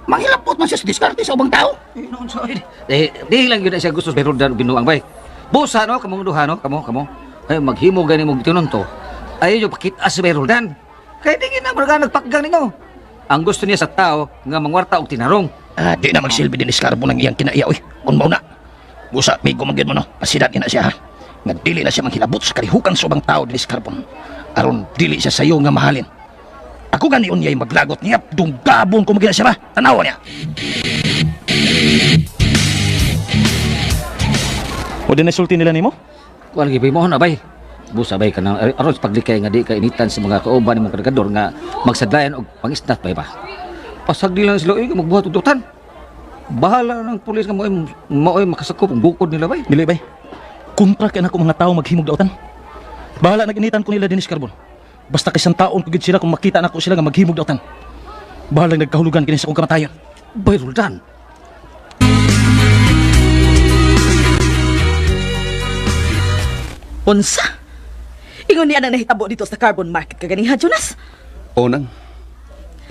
Manghilapot man siya sa diskarte sa ubang tao. Eh, noon sa eh, di lang yun na siya gusto sa Roldan binuang bay. Busa no, kamong duha no, kamo kamo. Ay maghimo gani mo tinon to. Ay yung pakita si Roldan. Kay di gina mo nagpakgang ninyo. Ang gusto niya sa tao nga mangwarta og tinarong. Ah, di na magsilbi din iskarbo ng iyang kinaiya, oy. Kung mao na. Busa, may gumagyan mo no. Pasidat niya na siya, ha. Nga dili na siya manghilabot sa kalihukan sa ubang tao din iskarbon. Aron dili siya sayo nga mahalin. Ako gani unyay maglagot niya, dunggabon ko magina siya ba? Tanawa niya. O di nasulti nila nimo? Kuan gi mo na bay. Busa bay kanang aron sa paglikay nga di ka initan sa mga kauban nimong kargador nga magsadlayan og pangisnat bay ba. Pasag di lang sila oy magbuhat og dutan. Bahala ng pulis nga mo'y mo'y makasakop og bukod nila bay. Dili bay. Kontra kay nako mga tawo maghimog dautan. Bahala nag-initan ko nila dinis carbon. Basta kay taon ko gid sila kung makita nako sila nga maghimog dautan. Bahala nagkahulugan kini sa akong kamatayon. Bay Roldan. Unsa? Ingon niya nang nahitabo dito sa carbon market kaganiha, Jonas. O nang.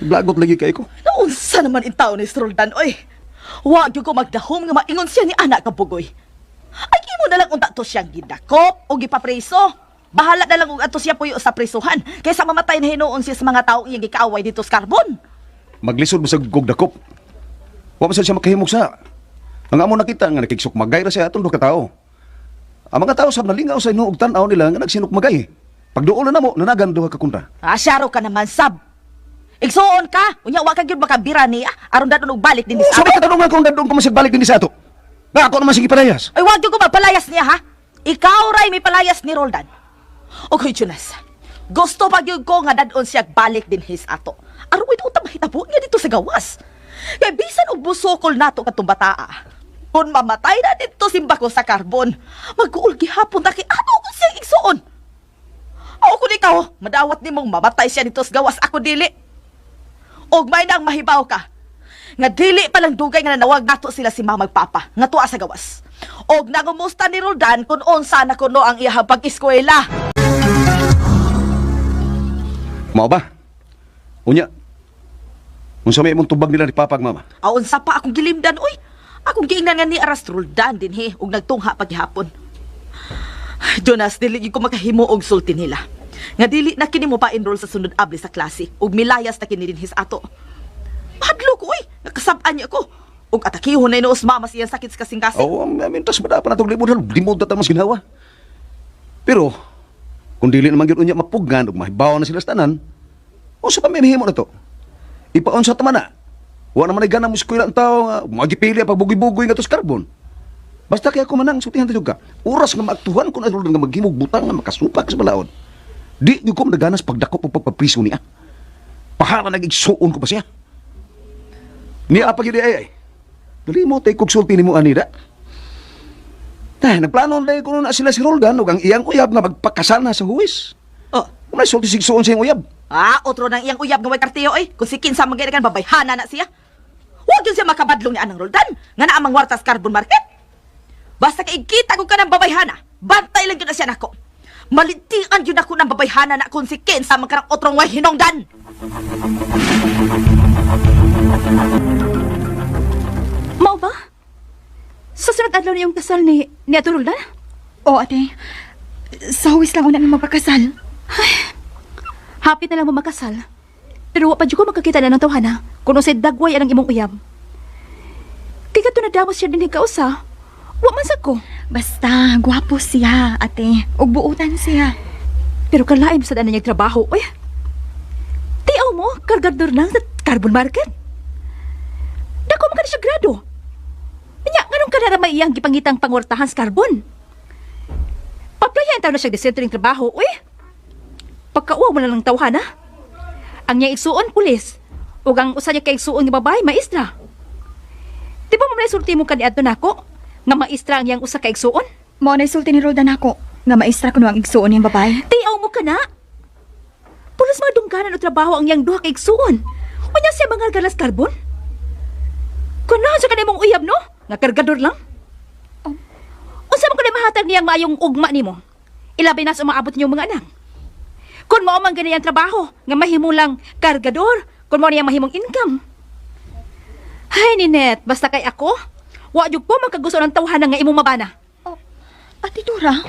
Blagot lagi kay ko. Naunsa naman in tao ni Roldan, oy. Wa gyud ko magdahom nga maingon siya ni anak ka bugoy. Ay imo na lang unta to siyang gidakop o gipapreso. Bahala na lang og ato siya puyo sa presuhan kaysa mamatay na hinuon siya sa mga taong iyang gikaaway dito sa carbon. Maglisod mo sa kog dakop. Wa man sad siya makahimog sa. Ang amo nakita nga nakigsukmagay ra siya atong duha ka tawo. Ang mga tao sab nalingaw sa hinuog tan-aw nila nga nagsinukmagay. Pagduol na namo, nanagan duha ka kontra. Ah, syaro ka naman, sab. Igsuon ka. Unya, wa ka gyud makabira niya. Aron dadon og balik din sa Sa may katanungan kung dadon ko balik din sa ato. Nga ako naman sige parehas. Ay, wag gyud ko magpalayas niya, ha? Ikaw ray may palayas ni Roldan. Okay, Jonas. Gusto pa gyud ko nga dadon siya balik din his ato. Aron way ta mahitabo niya dito sa gawas. Kay bisan og busokol nato kadtong bataa. Kung mamatay na dito simbako sa karbon, mag-uul gihapon ta kay ato ko siyang igsuon. Ako kun ikaw, madawat nimong mamatay siya dito sa gawas, ako dili. Og may nang mahibaw ka. Nga dili pa lang dugay nga nanawag nato sila si mama papa nga tuwa sa gawas. Og nangumusta ni Roldan kung unsa na kuno ang iyahang pag-eskwela. Mao ba? Unya. Unsa may imong tubag nila ni papa ug mama? Aon unsa pa akong gilimdan oy. Akong giingnan nga ni Aras Roldan din he og nagtungha paghapon. Jonas, dili gyud ko makahimo og sulti nila. Nga dili na kini mo pa-enroll sa sunod abli sa klase ug milayas na kini dinhi sa ato. Mahadlo ko oy, nakasab-an niya ko. Ug atakihon na inuos mama siyang sakit sa kasing-kasing. Oo, oh, mintas ba pa natong libon limod ta mas ginawa. Pero kung dili naman gyud unya mapugan ug mahibaw na sila sa tanan, unsa pa may mahimo na to? Ipaunsa ta man na. Wa naman ay gana mo eskwela ang tao nga magipili ang pagbugoy-bugoy nga to sa karbon. Basta kaya ko manang sultihan ta jud ka. Oras nga maaktuhan kun adto nga maghimog butang nga makasupak sa balaod. Di gyud ko naganas pagdakop og pagpapriso niya. Pahala nag-igsuon ko pa siya. Niya pa gyud ay ay. Dali mo tay kog sulti nimo ani da. Tay, nagplano na ko na sila si Roldan ug ang iyang uyab nga magpakasal na sa huwis. Oh. Unay sulti sigsuon sa iyang uyab. Ah, otro nang iyang uyab nga way kartiyo oy. Kung si kinsa man gani kan babayhana na siya. Huwag yun siya makabadlong ni Anang Roldan nga naa mang wartas carbon market. Basta kay kita ko kanang babayhana, bantay lang yun na siya nako. Malintian yun ako ng babayhana na kung si kinsa man kanang otrong way hinungdan. Mao ba? Sa sunod adlaw niyong kasal ni Ato Roldan? Oo, ate. Sa huwis lang una mi magpakasal. Hapit na lang mo makasal. Pero wa pa jud ko makakita na ng tawhana kung unsay dagway anang imong uyab. Kay kadto na damo siya dinhi kausa. Wa man sa ko. Basta, gwapo siya, ate. Ug buutan siya. Pero kalain sa dana niyang trabaho, oy. Tiaw mo, kargador lang sa carbon market. Dako man ka na siya grado. Nya, nganong kanara may iyang gipangitang pangwartahan sa carbon? Paplayan taw na siya disentering trabaho, uy. Pagkauwa mo na lang tawhana. Ang niyang igsuon, pulis. Ug ang usa niya kay igsuon nga babae, maestra. Di ba mo sulti mo kaniadto nako nga maestra ang iyang usa ka igsuon? Mao na sulti ni Roldan ako nga maestra kuno ang igsuon niyang babae. Tiaw mo ka na. Pulos mga dungganan o trabaho ang iyang duha ka igsuon. Unya siya mga galas karbon? Kunahan sa kanimong uyab, no? Nga kargador lang. Oh. Unsa man kuno mahatag niyang maayong ugma nimo? Ilabi na sa umaabot niyong mga anak. Kung mao man gani ang trabaho, nga mahimo lang kargador, kung mao niyang mahimong income. Hay, Ninette, basta kay ako, wa jud ko magkagusto ng tawhana nga imong mabana. Oh, Ate Dora.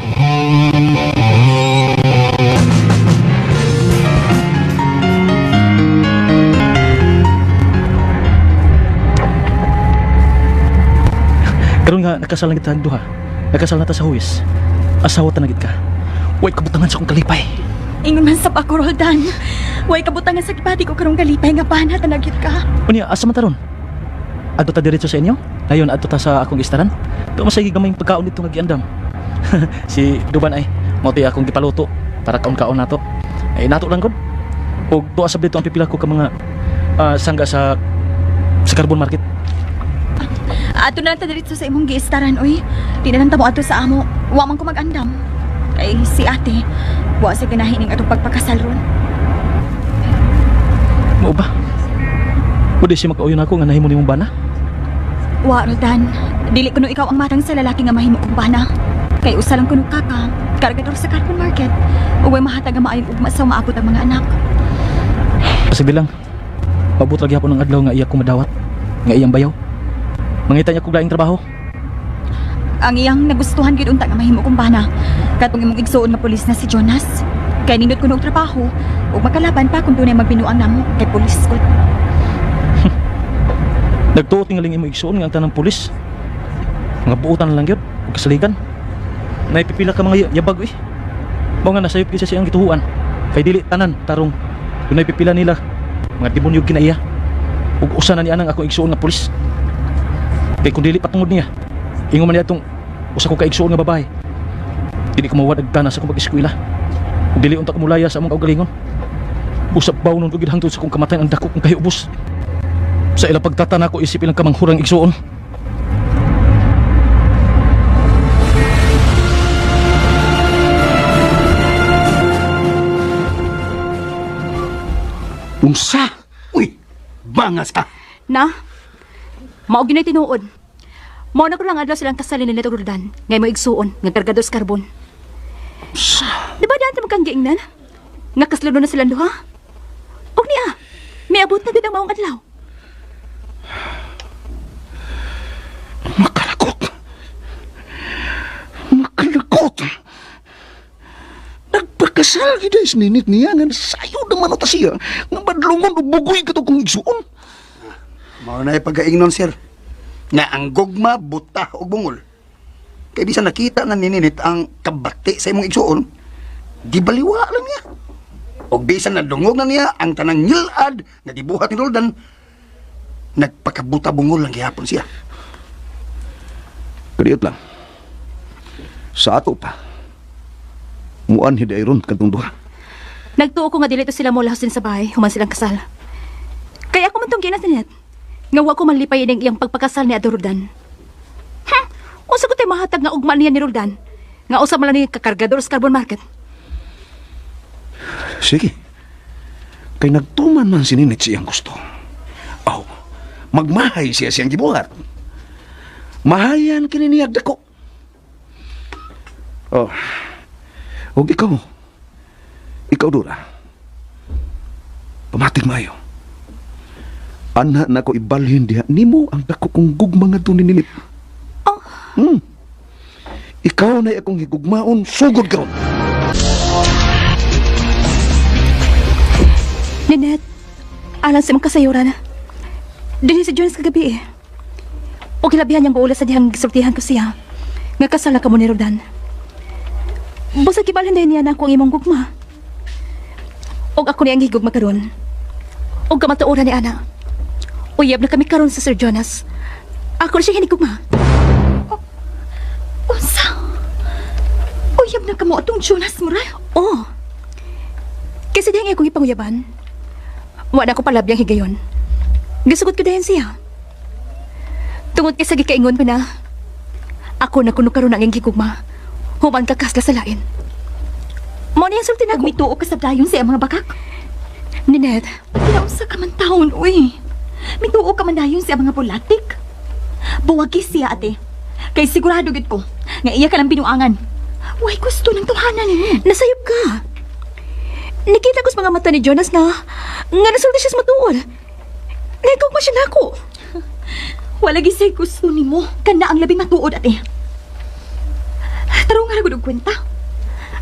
Karon nga nakasal na kita ang duha. Nakasal na ta sa huwis. Asawa ta na gid ka. Way kabutangan sa akong kalipay. Ingon man sab ako, Roldan. Way kabutangan sa gibati ko karong kalipay nga bana tanagyot ka. Unya, asa man ta ron? Adto ta diretso sa inyo? Dayon adto ta sa akong istaran. Tuo masay gamay pagkaon dito nga giandam. Si Duban ay mao tay akong gipaluto para kaon-kaon nato. Ay nato lang gud. Og tuwa sab dito ang pipila ko ka mga sangga sa carbon market. Ato na lang ta diretso sa imong giistaran, oy. Di na lang ta mo ato sa amo. Wa man ko mag-andam. Kay si ate, wa sa ganahin ning atong pagpakasal ron. Mao ba? Pwede siya makauyon ako nga nahimo nimong bana? Wa, Roldan. Dili kuno ikaw ang matang sa lalaki nga mahimo kong bana. Kay usa lang kuno kaka, kargador sa carbon market. Ug way mahatag ang maayong ugma sa umaabot ang mga anak. Pasig lang. Mabot lagi hapon ang adlaw nga iya ko madawat, nga iyang bayaw. Mangita niya kog laing trabaho. Ang iyang nagustuhan gyud unta nga mahimo kong bana. Katong imong igsuon nga pulis na si Jonas. Kay nindot kuno og trabaho ug makalaban pa kung dunay magbinuang namo kay pulis ko. Nagtuo tingaling imo igsuon nga ang tanang pulis. Mga buutan lang gyud ug kasaligan. Naipipila ka mga yabag eh. Mao nga nasayop gyud siya siyang gituhuan. Kay dili tanan tarong dunay pipila nila mga demonyo kinaiya. Ug usa na ni anang akong igsuon nga pulis. Kay kung dili patungod niya, ingon man niya atong usa ko ka igsuon nga babae. Dili ko mawad og gana sa akong pag-eskwela. Ug dili unta ko mulaya sa among kaugalingon. Usap bawnon ko gid hangtod sa akong kamatayon ang dako kong kahiubos. Sa ilang pagtatana ko isip ilang kamanghurang igsuon. Unsa? Uy, bangas ka. Na, mao gyud tinuod. Mao na ko lang adlaw silang kasal ni Ninette ug Roldan. Ngay mo igsuon, nga kargador sa karbon. Di ba daan ta giingnan? Nga kasluno na silang duha? Og niya, miabot na gud ang maong adlaw. Makalakot. Makalakot. Nagpakasal gid si Ninit niya nga sayo naman ta siya nga badlongon og bugoy kato kong igsuon. Mao na pagkaingnon, sir. Nga ang gugma, buta o bungol. Kay bisan nakita na ni Ninit ang kabati sa imong igsuon, gibaliwa lang niya. Og bisan nadungog na niya ang tanang ngilad nga gibuhat ni Roldan, nagpakabuta bungol lang gihapon siya. Kadiyot lang. Sa ato pa. Muan hidayron kadtong duha. Nagtuo ko nga dili to sila mo din sa bahay, human silang kasal. Kaya ako man tong ginas ni Ninette. Nga wa ko manlipay ining iyang pagpakasal ni Ado Roldan. Unsa ko tay mahatag nga ugma niya ni Roldan? Nga usa man lang ni kakargador sa carbon market. Sige. Kay nagtuman man si Ninit siyang gusto. Aw, magmahay siya siyang gibuhat. Mahayan kini niyag dako. Oh. Og ikaw. Ikaw, Dora. Pamatig maayo. Ana na ko ibalhin diha nimo ang dako kong gugma ngadto ni Ninit. Oh. Ikaw na akong higugmaon sugod karon. Ninette, alang sa imong kasayuran. Dinhi si Jonas kagabi eh. O kilabihan niyang buula sa dihang gisultihan ko siya. Nga kasal na kamo ni Roldan. Busa gibalhin din niya na ako ang imong gugma. Og ako niya ang higugma karon. Og kamatuoran ni Ana. Uyab na kami karon sa Sir Jonas. Ako na siya hinigugma. Unsa? Uyab na kamo atong Jonas Mural. Oo. Kasi dihang akong ipanguyaban. Wa na ko palabyang higayon. Gisugot ko dayon siya. Tungod kay sa gikaingon ko na, ako na kuno karon ang iyang gigugma. Human ka kasla sa lain. Mo niya sulti na Ug mituo ka sa dayon sa iyang mga bakak. Ninette, Kinaunsa ka man taon, uy. Mituo ka man dayon sa iyang mga pulatik. Buwagi siya, ate. Kay sigurado gid ko nga iya ka lang binuangan. Way gusto ng tuhanan nimo. nasayop ka. Nakita ko sa mga mata ni Jonas na nga nasulti siya sa matuod. Nahigugma siya nako. Wala gyud siya'y gusto nimo. Kana ang labing matuod, ate. Tarong nga ra gud og kwenta.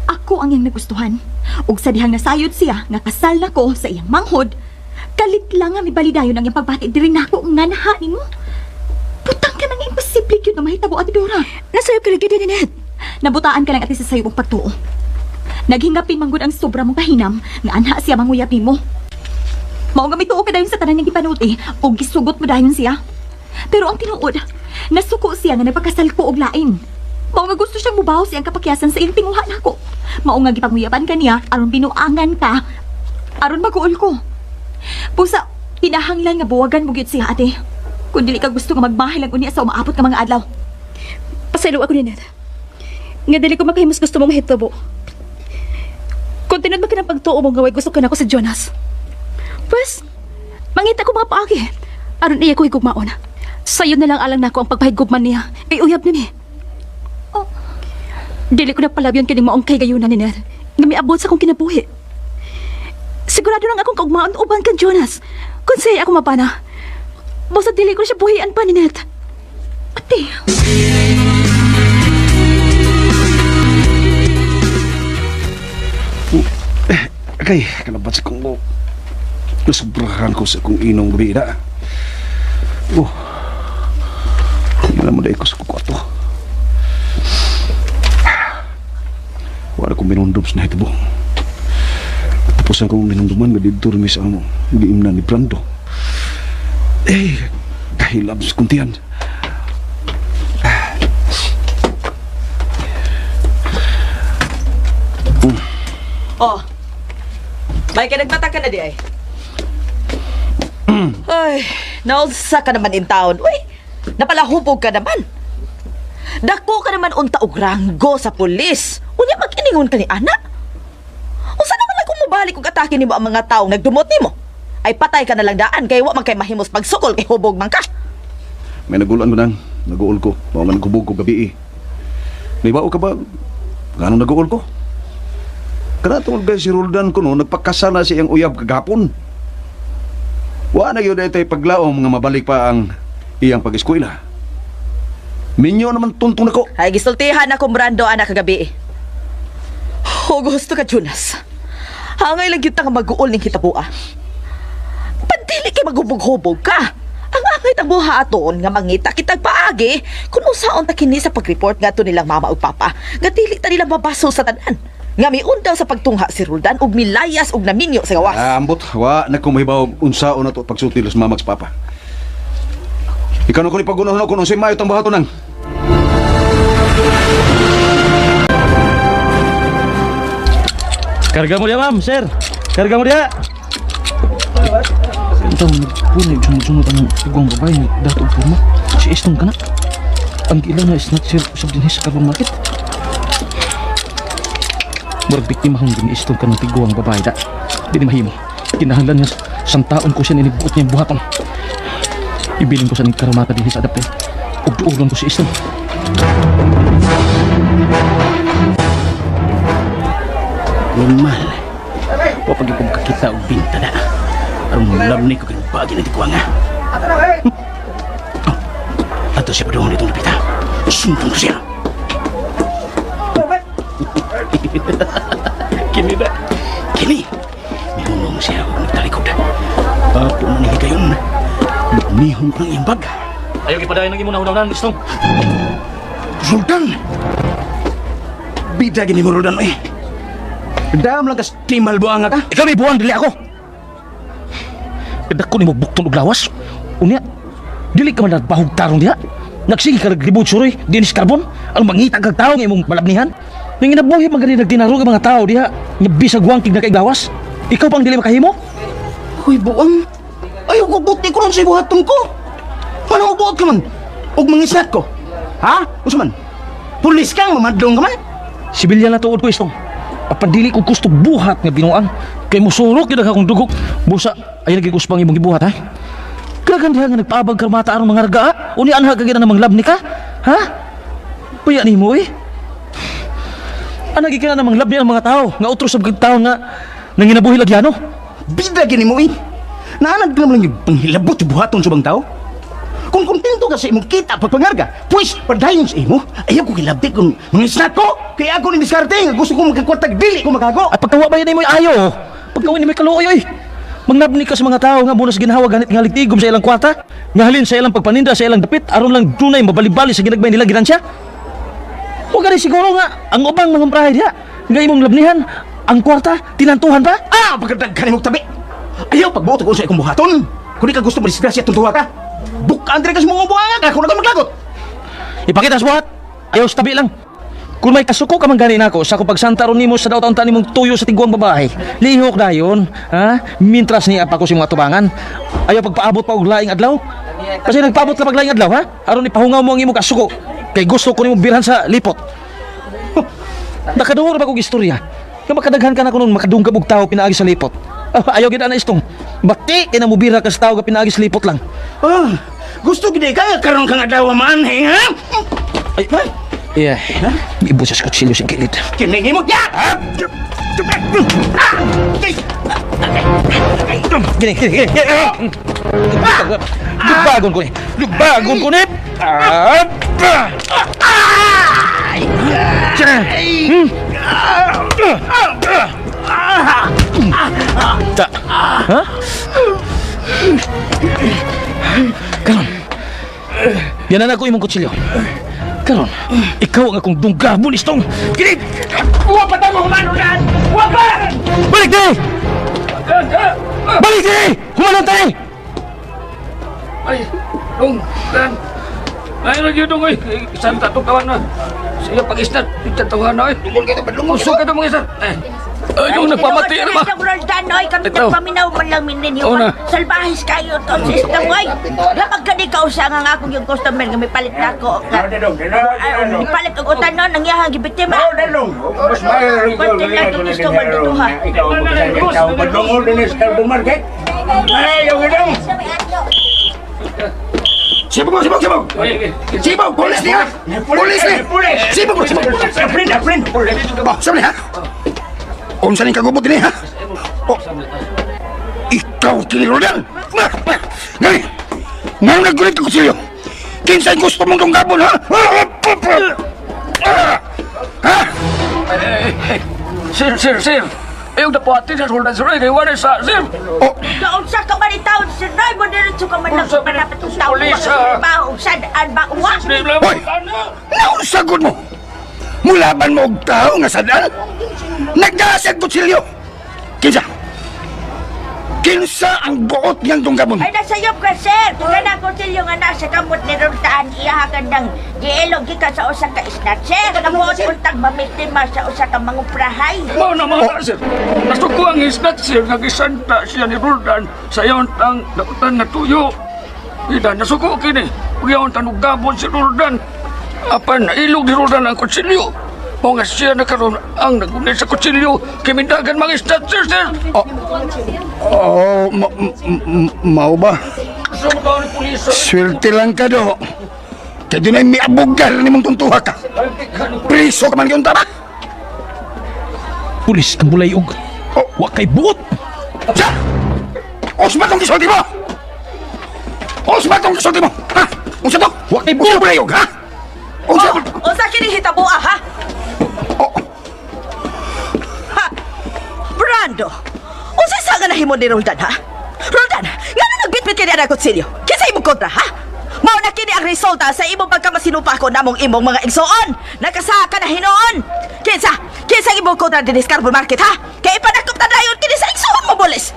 Ako ang iyang nagustuhan. Ug sa dihang nasayod siya nga kasal nako sa iyang manghod, kalit lang nga mibalidayon ang iyang pagbati diri nako nga naha nimo. Butang ka nang imposible gyud nga mahitabo, Ate Dora. Nasayop ka lagi, Ninette. Nabutaan ka lang ate sa sayo mong pagtuo. Naghingapin manggod ang sobra mong kahinam nga anha siya manguyab nimo. Mao nga mituo ka dayon sa tanan niyang gipanulti ug gisugot mo dayon siya. Pero ang tinuod, nasuko siya nga nagpakasal ko og lain. Mao nga gusto siyang mubaw siyang kapakyasan sa iyang tinguha nako. Mao nga gipanguyaban ka niya aron binuangan ka aron maguol ko. Pusa, kinahanglan nga buwagan mo gyud siya ate. Kung dili ka gusto nga magmahal ang unya sa umaabot nga mga adlaw. Pasaylo ako, Ninette. Nga dili ko makahimos gusto mong mahitabo. Kung tinod man ka ng pagtuo mo nga way gusto ka na ako sa Jonas. Pwes, mangita ko mga paagi. Aron iya ko higugmaon. Sayo na lang alang nako ang pagpahigugman niya. Kay uyab ni mi. Oh. Dili ko na palabyon kining maong kahigayunan ni Ner. Nga miabot sa akong kinabuhi. Sigurado lang akong kaugmaon uban kan Jonas. Kung siya ako mapana. Basta dili ko siya buhian pa ni Net. Ate, Kay, kanabat sa kong nasubrahan ko sa kong inong gabi na. Oh. Wala mo dahil ko sa kukwato. Wala kong minundom sa nahitabo. Tapos akong minunduman nga dito rin sa amo. Giimna ni Brando. Eh, kahilab sa kuntian. Oh. May ka nagmata ka na di ay. Ay, naulsa ka naman in town. Uy, napalahubog ka naman. Dako ka naman unta og ranggo sa pulis. Unya mag-iningon ka ni ana. Unsa naman lang kung mobalik og atake nimo ang mga taong nagdumot nimo? Ay patay ka na lang daan kay wa man kay mahimos pagsukol kay hubog man ka. May nagulan ko nang. Naguol ko. Mao nga nagubog ko gabi eh. Naibao ka ba? Ganong naguol ko? Kana tungod kay si Roldan ko no, nagpakasal na sa iyang uyab kagahapon. Wa na gyud tay paglaom nga mabalik pa ang iyang pag-eskwela. Minyo naman tuntong nako. Ay gisultihan ako Brando anak kagabi. O gusto ka Jonas. Hangay lang gyud ta nga mag-uol ning hitabua. Pandili kay maghubog-hubog ka. Ang angay tang buhaton nga mangita kitag paagi kung usaon ta kini sa pag-report ngadto nilang mama ug papa nga dili ta nila mabaso sa tanan. Nga miundaw sa pagtungha si Roldan ug milayas ug naminyo sa gawas. Ah, ambot, wa na ko mahibaw unsaon na to pagsulti sa mama ug sa papa. Ikaw na ko ni pagunahon ako nung unsay maayo tang buhaton nang. Karga mo diya, ma'am, sir. Karga mo diya. Ito, nagpunay, sunod-sunod ang iguang babae, dato ang forma. Si Estong ka na. Ang ilan na snatcher usab din sa Carbon Market. Murag biktima hong din Estong ka ng tiguang babae da. Di ni mahimo. Kinahanglan niya sang taon ko siya ninigbuot niya buhaton. Ibilin ko sa ning karamata din sa adapter. Ug duolon ko si Estong. Normal. Wa pag ko makakita og binta na. Aron lamni ko kang bagi na tikuang ha. Oh, ato siya padung ditong lapita. Suntong ko siya. Kini na. Kini. Mihunong siya og nagtalikod. Apo na ni higayon. Lukmihon ko ng iyang bag. Ayaw gipadayon ang imong nahunahunaan, Estong. Roldan! Bida gini mo Roldan eh. Dam lang kas timal buang ka. Ikaw may buwang dili ako. Kadako nimo bukton og lawas. Unya, dili ka man nagbahog tarong diha. Nagsige ka naglibod suroy, dinis karbon. Ang mangita kag tawo nga imong malabnihan. Nang inabuhi man gani nagtinarog ang mga tao diha, nga bisag wangkig na kaiglawas. Ikaw pang dili makahimo? Uy, buang. Ayaw ko buti ko ron sa buhaton ko. Ano buot ka man? Og mangisnat ko. Ha? Unsa man? Pulis ka, mamadlong ka man? Sibilyan na tuod ko istong. Apan dili ko gusto buhat nga binuang. Kay musurok gyud akong dugo. Busa, ay lagi guspang imong gibuhat ha. Kaghan diha nga nagpaabag ka mata aron mga raga. Uni anha ka gina namang labni ka? Ha? Puya nimo eh. Ana gi ka namang labni ang mga tao nga utro sa tao nga nanginabuhi lagyano. Bida gini mo eh. Naanad ka naman yung panghilabot sa buhaton sa bang tao. Kung kontento ka sa imong kita pagpangarga, pues padayon sa imo. Ayaw ko kilabdi kung mangisnat ko. Kaya ako ni diskarte nga gusto ko magkakwartag dili ko makago. At pagkawa ba yun mo ayo? Pagkawa ni may kaluoy oy. Mangnabni ka sa mga tao nga bunas ginhawa ganit nga ligtigom sa ilang kwarta, nga halin sa ilang pagpaninda sa ilang dapit aron lang dunay mabalibali sa ginagmay nila ginansya. O gani siguro nga ang ubang mga prahay diha nga imong labnihan ang kwarta tinantuhan pa. Ah, pagkadaghan imong tabi. Ayaw pagbuot ko sa ikong buhaton. Kung di ka gusto madisgrasya itong tuwa ka. Bukaan diri ka sa mga buhangag, ako na ka maglagot. Ipakita sa buhat. Ayaw sa tabi lang. Kung may kasuko ka man gani nako sa akong pagsanta ron nimo sa daw taon nimong tuyo sa tiguang babae. Lihok dayon, ha? Mintras niya pa ko sa mga tubangan. Ayaw pagpaabot pa og laing adlaw. Kasi nagpaabot ka pag laing adlaw, ha? Aron ipahungaw mo ang imong kasuko. Kay gusto ko nimo birhan sa lipot. Huh. Nakaduhor ba kog istorya? Nga makadaghan ka na kuno makadungkab og tawo pinaagi sa lipot. Ah, ayaw gid ana istong. Bati kay namubira ka sa tawo nga pinaagi sa lipot lang. Ah, gusto gid ka karon kang adlaw man, eh, ha? Ay, yeah. Ibo sa kutsilyo sa kilid. Kiningi mo. Ya! Gini, gini, gini. Lubagon ko ni. Lubagon ko ni. Ah! Ta. Ha? Karon. Yan na ako imong kutsilyo. Karon, ikaw ang akong dunggabon istong. Kini! Wa pa ta mo humanon! Wa pa! Balik di! Balik di! Humanon tayo! Ay, dong, dan. Ay, lagi dong, ay. Santa to kawan na. Siya pag-isnat, itatawan na, ay. Dungol kayo, badlungon. Usok ka mga isa. Ay, ay, dong, nagpamati na ba? Roldan, oy, kami Ito. nagpaminaw man lang min ninyo. Oo na. Salbahis kayo to, system, oy. Lamag ka di kausa nga nga akong yung customer nga may palit na ako. Ay, palit og utan no, nangyahang gibiktima. Pati lang itong customer dito, ha. Sibog mo, sibog, sibog! Sibog, pulis niya! Pulis niya! Sibog mo, sibog! Oh, sabi ha? Unsa ning kagubot ini ha? Oh, ikaw kini Rodan! Ngani! Ngano naggulit ka kutsilyo? Kinsay gusto mong dunggabon ha? Ha? Sir, sir, sir. Ayaw na po atin sa sultan, sir. Ay, kay wala sa, sir. Oh, Kaunsa ka man itaon, sir Roy, mo diretso ka man lang Unsa man panapit og tao. Pulis, ah. Ba, og sadaan ba, uwa? Hoy! Naunsa gud mo? Mulaban mo og tao nga sadaan? Nagdasag kutsilyo! Kinsa? Kinsa ang buot niyang dunggabon? Ay, nasayop ka, sir. Kung ka na kutsilyo nga nasa kamot ni Roldan, iyaha ka ng giilog gikan sa usa ka snatcher. Namuot untag mamiktima sa usa ka manguprahay. Mao na mga sir. Nasuko ang isnat, sir. Nagisanta siya ni Roldan sa iyon tang dautan nga tuyo. Ida, nasuko kini. Iyon tanugabon si Roldan. Apan, nailog ni Roldan ang kutsilyo. Mao nga siya na karon ang nagunit sa kutsilyo. Kimindagan mga isnat, sir, sir. Oh, mao ba? Sa mga ni pulis, sir. Swerte lang ka do. Kaya doon ay may abugal ni mong tuntuha ka. Priso ka man yung tama. Pulis kang bulayog. Oh. Wa kay buot. Siya! Unsa ba tong gisulti mo? Unsa ba tong gisulti mo? Ha? Unsa to? Wa kay Unsa buot. bulayog, ha? Unsa? Oh, unsa kini hitaboa ha? Oh, Ha? Brando, unsa sa nga nahimo ni Roldan ha? Roldan, ngano nagbitbit kini ang kutsilyo? Kinsa imong kontra ha? Mao na kini ang resulta sa imong pagkamasinupa ko namong imong mga igsoon. Nakasa ka na hinuon. Kinsa? Kinsa imong kontra dinhi sa Carbon Market ha? Kay ipadakop ta dayon kini sa igsoon mo bulis.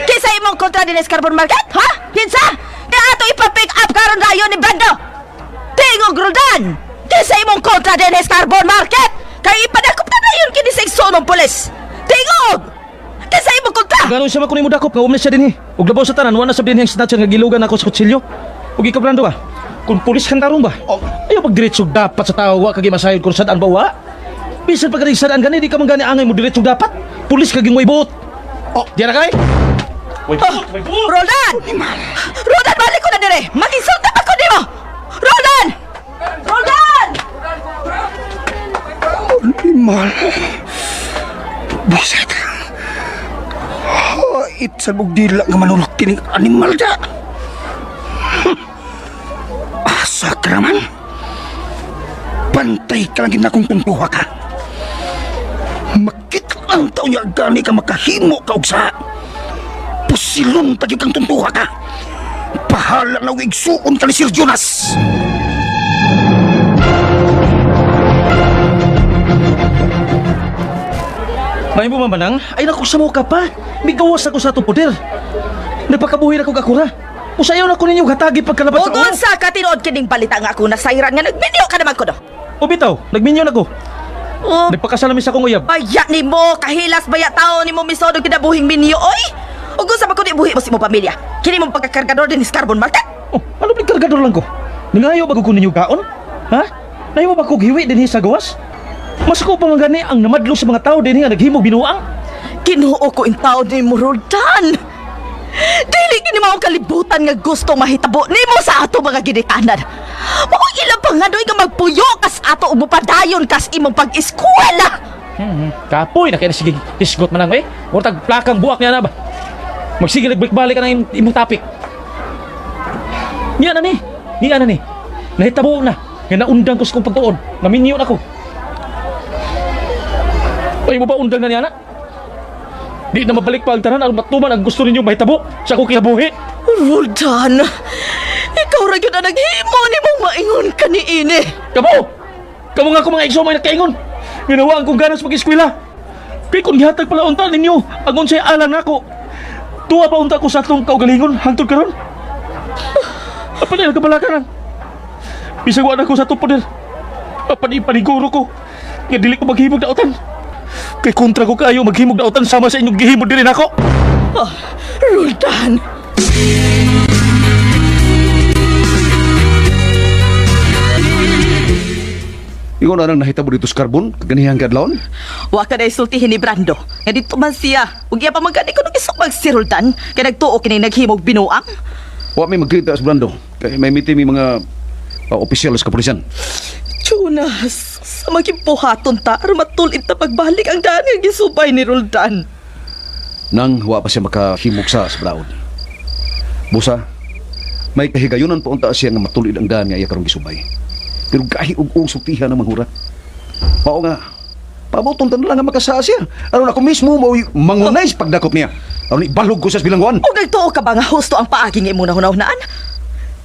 Kinsa imong kontra dinhi sa Carbon Market ha? Kinsa? Kaya ato ipa-pick up karon dayon ni Brando. Tingog Roldan! Kinsa imong kontra dinhi sa Carbon Market? Kay ipadakop ta dayon kini sa igsoon mo pulis. Tingog! Kinsa imong kontra? Gano'n siya makunay mo dakop nga umna siya dinhi. Ug labaw sa tanan, wala na sa dinhi ang snatcher nga gilugan ako sa kutsilyo. Ug ikaw Brando ba? Kung pulis kang tarong ba? Oh. Ayaw pag diretsog dapat sa tao, wa kag masayod kung sadaan ba wa? Bisan pag sadaan gani di ka man gani angay mo diretsog dapat. Pulis ka ging way buot. Oh. Diyan na kay? Way buot, way buot. Roldan! Roldan, balik ko na dire! Makinsulta pa ko nimo! Roldan! Roldan! Animal. Buset. Hait sa bugdila nga manulok kining animal da. Asa ka naman? Pantay ka lang gid na kung tuntuha ka. Makita ang tao niya gani ka makahimo ka og sa. Pusilon ta gyud kang tuntuha ka. Bahala na og igsuon ka ni Sir Jonas. May mo manang, ay naku sa mo ka pa. Migawas ako sa atong poder. Nagpakabuhi na kog akura. Usayaw na ko ninyo hatagi pagkalabat sa Ug unsa ka tinuod kining balita nga ako nasayran nga nagminyo ka naman ko do. O bitaw, nagminyo na ko. Oh, Nagpakasal na mi sa akong uyab. baya nimo, kahilas baya tao nimo misod og kinabuhing minyo oy. Ug unsa man kundi buhi mo sa imong pamilya? Kini mong pagkakargador din sa Carbon Market? Oh, ano ba kargador lang ko? Nangayo ba ko ninyo kaon? Ha? Nahimo ba kog hiwi dinhi sa gawas? Mas ko pa man gani ang namadlo sa mga tao dinhi nga naghimog binuang. Kinuo ko in tao nimo Roldan. Dili kini mao kalibutan nga gusto mahitabo nimo sa ato mga ginikanan. Mao ilang pangadoy nga magpuyo kas ato ug mopadayon kas imong pag-eskwela. Kapoy na kay na sige isgot man lang eh. Murag plakang buak niya na ba. Magsige balik ka na imong topic. Niya na ni. Niya na ni. Nahitabo na. Nga naundang ko sa kong pagtuon. Naminyo na ko. Ay mo ba undang na niya na? Di na mabalik pa ang tanan aron matuman ang gusto ninyo mahitabo sa akong kinabuhi. Roldan, ikaw Ikaw ra gyud ang naghimo nimong maingon kaniini. Kamo! Kamo nga ako mga igsoon may nakaingon. Ginawa ang kong ganas mag-eskwela. Kay kung gihatag pala unta ninyo, ang unsay alang nako. Tuwa pa unta ko sa atong kaugalingon hangtod karon. Apan nila kabalakan lang. Bisag wa na ko sa atong poder. Apan ipaniguro ko nga dili ko maghimog dautan. Kay kontra ko kaayo maghimog dautan sama sa inyong gihimo diri nako. Oh, Roldan. Ingon na nang nahitabo dito sa Carbon, kaganihang kadlawon. Wa ka na isultihin ni Brando. Nga dito man siya. Ug iya pa man gani kuno gisukmag si Roldan kay nagtuo kini naghimog binuang. Wa may magkita sa Brando. Kay may meeting may mga opisyal sa kapulisan. Jonas, sa maging buhaton ta aron matulid ta pagbalik ang daan nga gisubay ni Roldan. Nang wa pa siya makahimog sa balaod. Busa, may kahigayunan pa unta siya nga matulid ang daan nga iya karong gisubay. Pero gahi og ung sultihan ang manghura. Mao nga, pabuton ta na lang nga makasaa siya. Aron ako mismo mao mangunay sa pagdakop niya. Aron ibalog ko siya sa bilangguan. Ug nagtuo ka ba nga husto ang paagi nga imo nahunahunaan?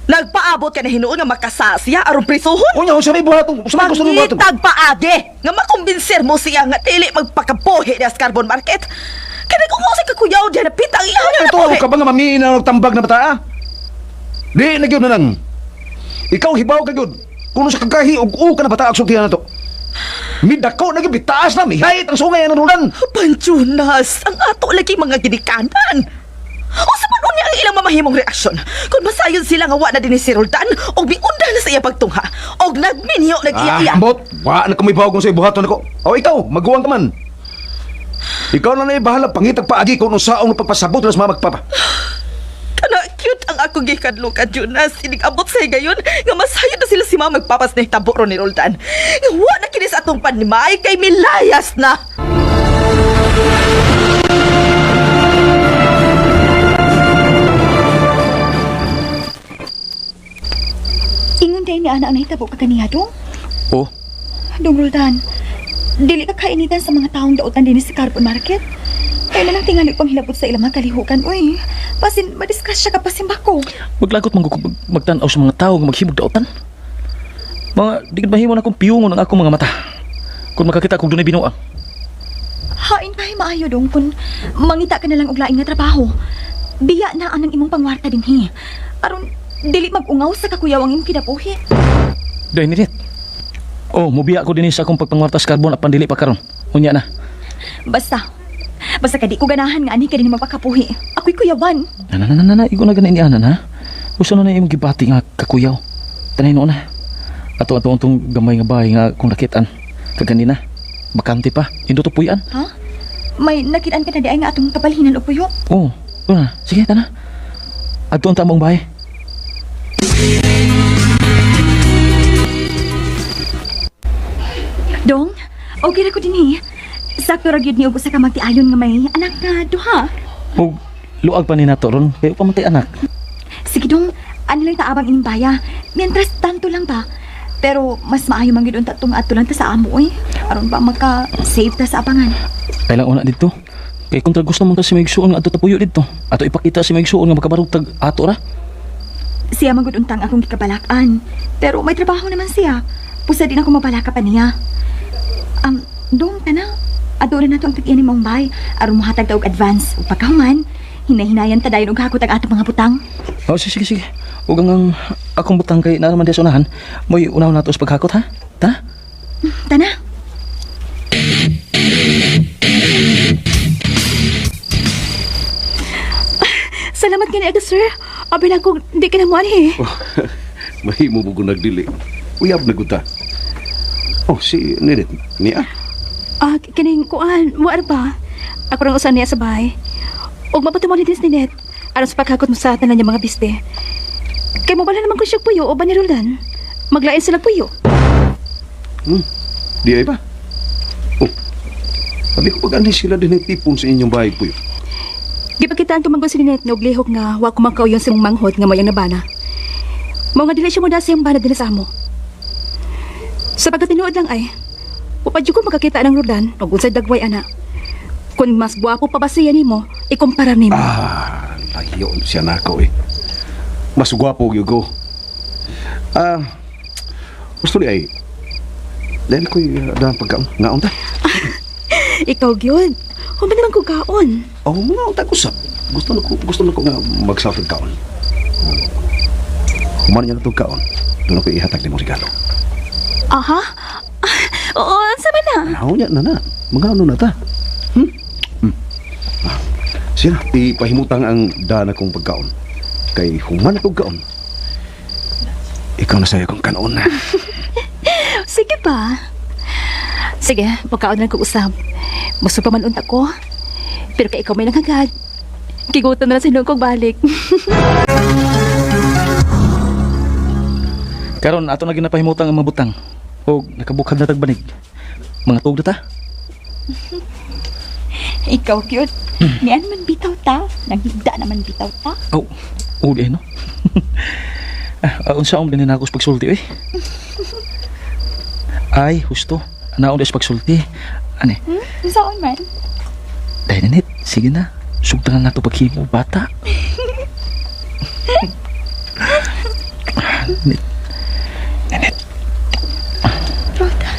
Nagpaabot ka na hinuon nga makasa siya aron prisuhon? Unya, unsa may buhaton? Unsa may gusto nimo buhaton? Pangitag paagi nga makumbinser mo siya nga dili magpakabuhi niya sa carbon market. Kaya kung sa kakuyaw diyan napita ang iyaw na Ito, ka ba nga mamiin na tambag na bata? Ah? Di na gyud na lang. Ikaw hibaw ka gyud. Kuno sa kagahi og u ka na bata ang sultihan na to. Midako na gyud bitaas na mihayit ang sungay ng rulan. Panjunas, ang ato lagi mga ginikanan. O sa man unya ang ilang mamahimong reaksyon. Kung masayon sila nga wa na din ni si Roldan, og miunda na sa iya pagtungha, og nagminyo nag-iya-iya. Ah, ambot. Wa na kumibaw kung sa ibuhaton ako. O ikaw, maguwang ka man. Ikaw na na bahala pangitag paagi kung unsaong pagpasabot na sa mga magpapa. Kana cute ang akong gikadlukan, Jonas. Inig-abot sa higayon nga masayon na sila si mama magpapas na hitabo ron ni Roldan. Nga wa na kini sa atong panimay kay milayas na. Ingon day ni ana ang nahitabo ka kaniya dong. Oh, Dong Roldan, dili ka kainitan sa mga taong dautan din sa carbon market. Kaya na lang tingali pang hilabot sa ilang mga kalihukan, uy. Pasin, madisgrasya ka pasin bako. Maglagot man ko magtan-aw sa mga tawo nga maghimog dautan. Mga di gid mahimo na akong piyungon ang akong mga mata. Kung makakita kog dunay binuang. Hain pa maayo dong kung mangita ka na lang og lain nga trabaho. Biya na ang imong pangwarta dinhi. Aron dili mag-ungaw sa kakuyaw ang imong kinabuhi. Day ni Rit. Oh, mubiya ko dinhi sa akong pagpangwarta sa karbon apan dili pa karon. Unya na. Basta, basta ka di ko ganahan nga ani ka din magpakapuhi. Ako'y kuyawan. Na na na na na, igo na gani ni ana na. Usa na na imong gibati nga kakuyaw. Tanay noon na. Ato ato atong gamay nga bahay nga kung nakitaan. Kaganina. Bakante pa. Indo to puyan. Ha? May nakitaan ka na di ay nga atong kabalhinan o puyo. Oh, una. Sige, tana. Adto ang tamong bahay. Dong, okay ra ko dinhi. Sakto ra gyud ni og usa ka magtiayon nga may anak nga duha. Og luag pa ni nato ron kay pa man tay anak. Sige dong, ano lang taabang ining baya. Mientras tanto lang ba. Pero mas maayo man gyud unta tong adto lang ta sa amo oy. Aron ba maka-save ta sa abangan. Kailang una dito. Kay kontra gusto man kasi may igsuon nga adto tapuyo dito. Ato ipakita si may igsuon nga makabarog tag ato ra. Siya man gud untang akong gikabalak-an. Pero may trabaho naman siya. Pusa din ako mabalaka pa niya. Dong tana. Adto na nato ang tag-iyan ni Maong Bay. Aron mohatag ta og advance. Ug pagkahuman, hinahinayan ta dayon og hakot ang atong mga butang. Oh, sige sige sige. Ug ang akong butang kay naa man diya sa unahan, mo'y unahon nato sa paghakot ha. Tara. Tana. Salamat kini aga, sir. Abi lang kung di ka na mo anhi. Mahimo mo kung nagdili. Uyab na gud ta. Oh, si Nirit, niya. Ah, kining kuan, muar ba? Ako rang usan niya sa bahay. Ug mapatumo ni ni Net. Aron sa paghakot mo sa tanan niya mga biste. Kay mo bala naman ko siya puyo o ba ni Roldan? Maglain sila puyo. Di ay ba? Oh, sabi ko pag sila din tipon sa inyong bahay puyo. Gipakitaan ko man si Net nga og lihok nga wa ko makauyon sa mong manghod nga mayang nabana. Mao nga dili siya mo sa iyang bana dinhi sa amo. Sa pagkatinuod lang ay, upad ko makakita ng Roldan og unsay dagway ana. Kung mas gwapo pa ba siya nimo, ikumpara nimo. Ah, layo siya nako eh. Mas gwapo gyud ko. Ah, gusto ni ay dahil ko'y dahang pagkaon. Ngaon ta? Ikaw gyud. Human naman ko kaon. Oh, ngaon ta usap. Gusto na ko nga magsafrag kaon. Human niya na itong kaon. Doon ako ihatag ni mo regalo. Aha. Oo, unsa man na? Naon niya na na. Mga ano na ta? Hmm? Hmm. Ah, siya, ipahimutang ang daan akong pagkaon. Kay human akong kaon. Ikaw na sa'yo kong kanoon na. Sige pa. Sige, pagkaon na lang kong usab. Muso pa man unta ko. Pero kay ikaw may nanghagad. Kigutan na lang sa hinuong kong balik. Karon ato na ginapahimutang ang mga butang. Og nakabukad na tagbanig. Mga tuog na ta. Ikaw cute. Nian man bitaw ta. Naghigda naman bitaw ta. Oh, uli no. Ah, unsa ang ganinagos pagsulti oy? Ay, husto. Anaon des pagsulti. Ani, Unsaon man? dahil nanit, sige na. Sugtan na nato paghimo bata. Nanit. Nanit. Roldan.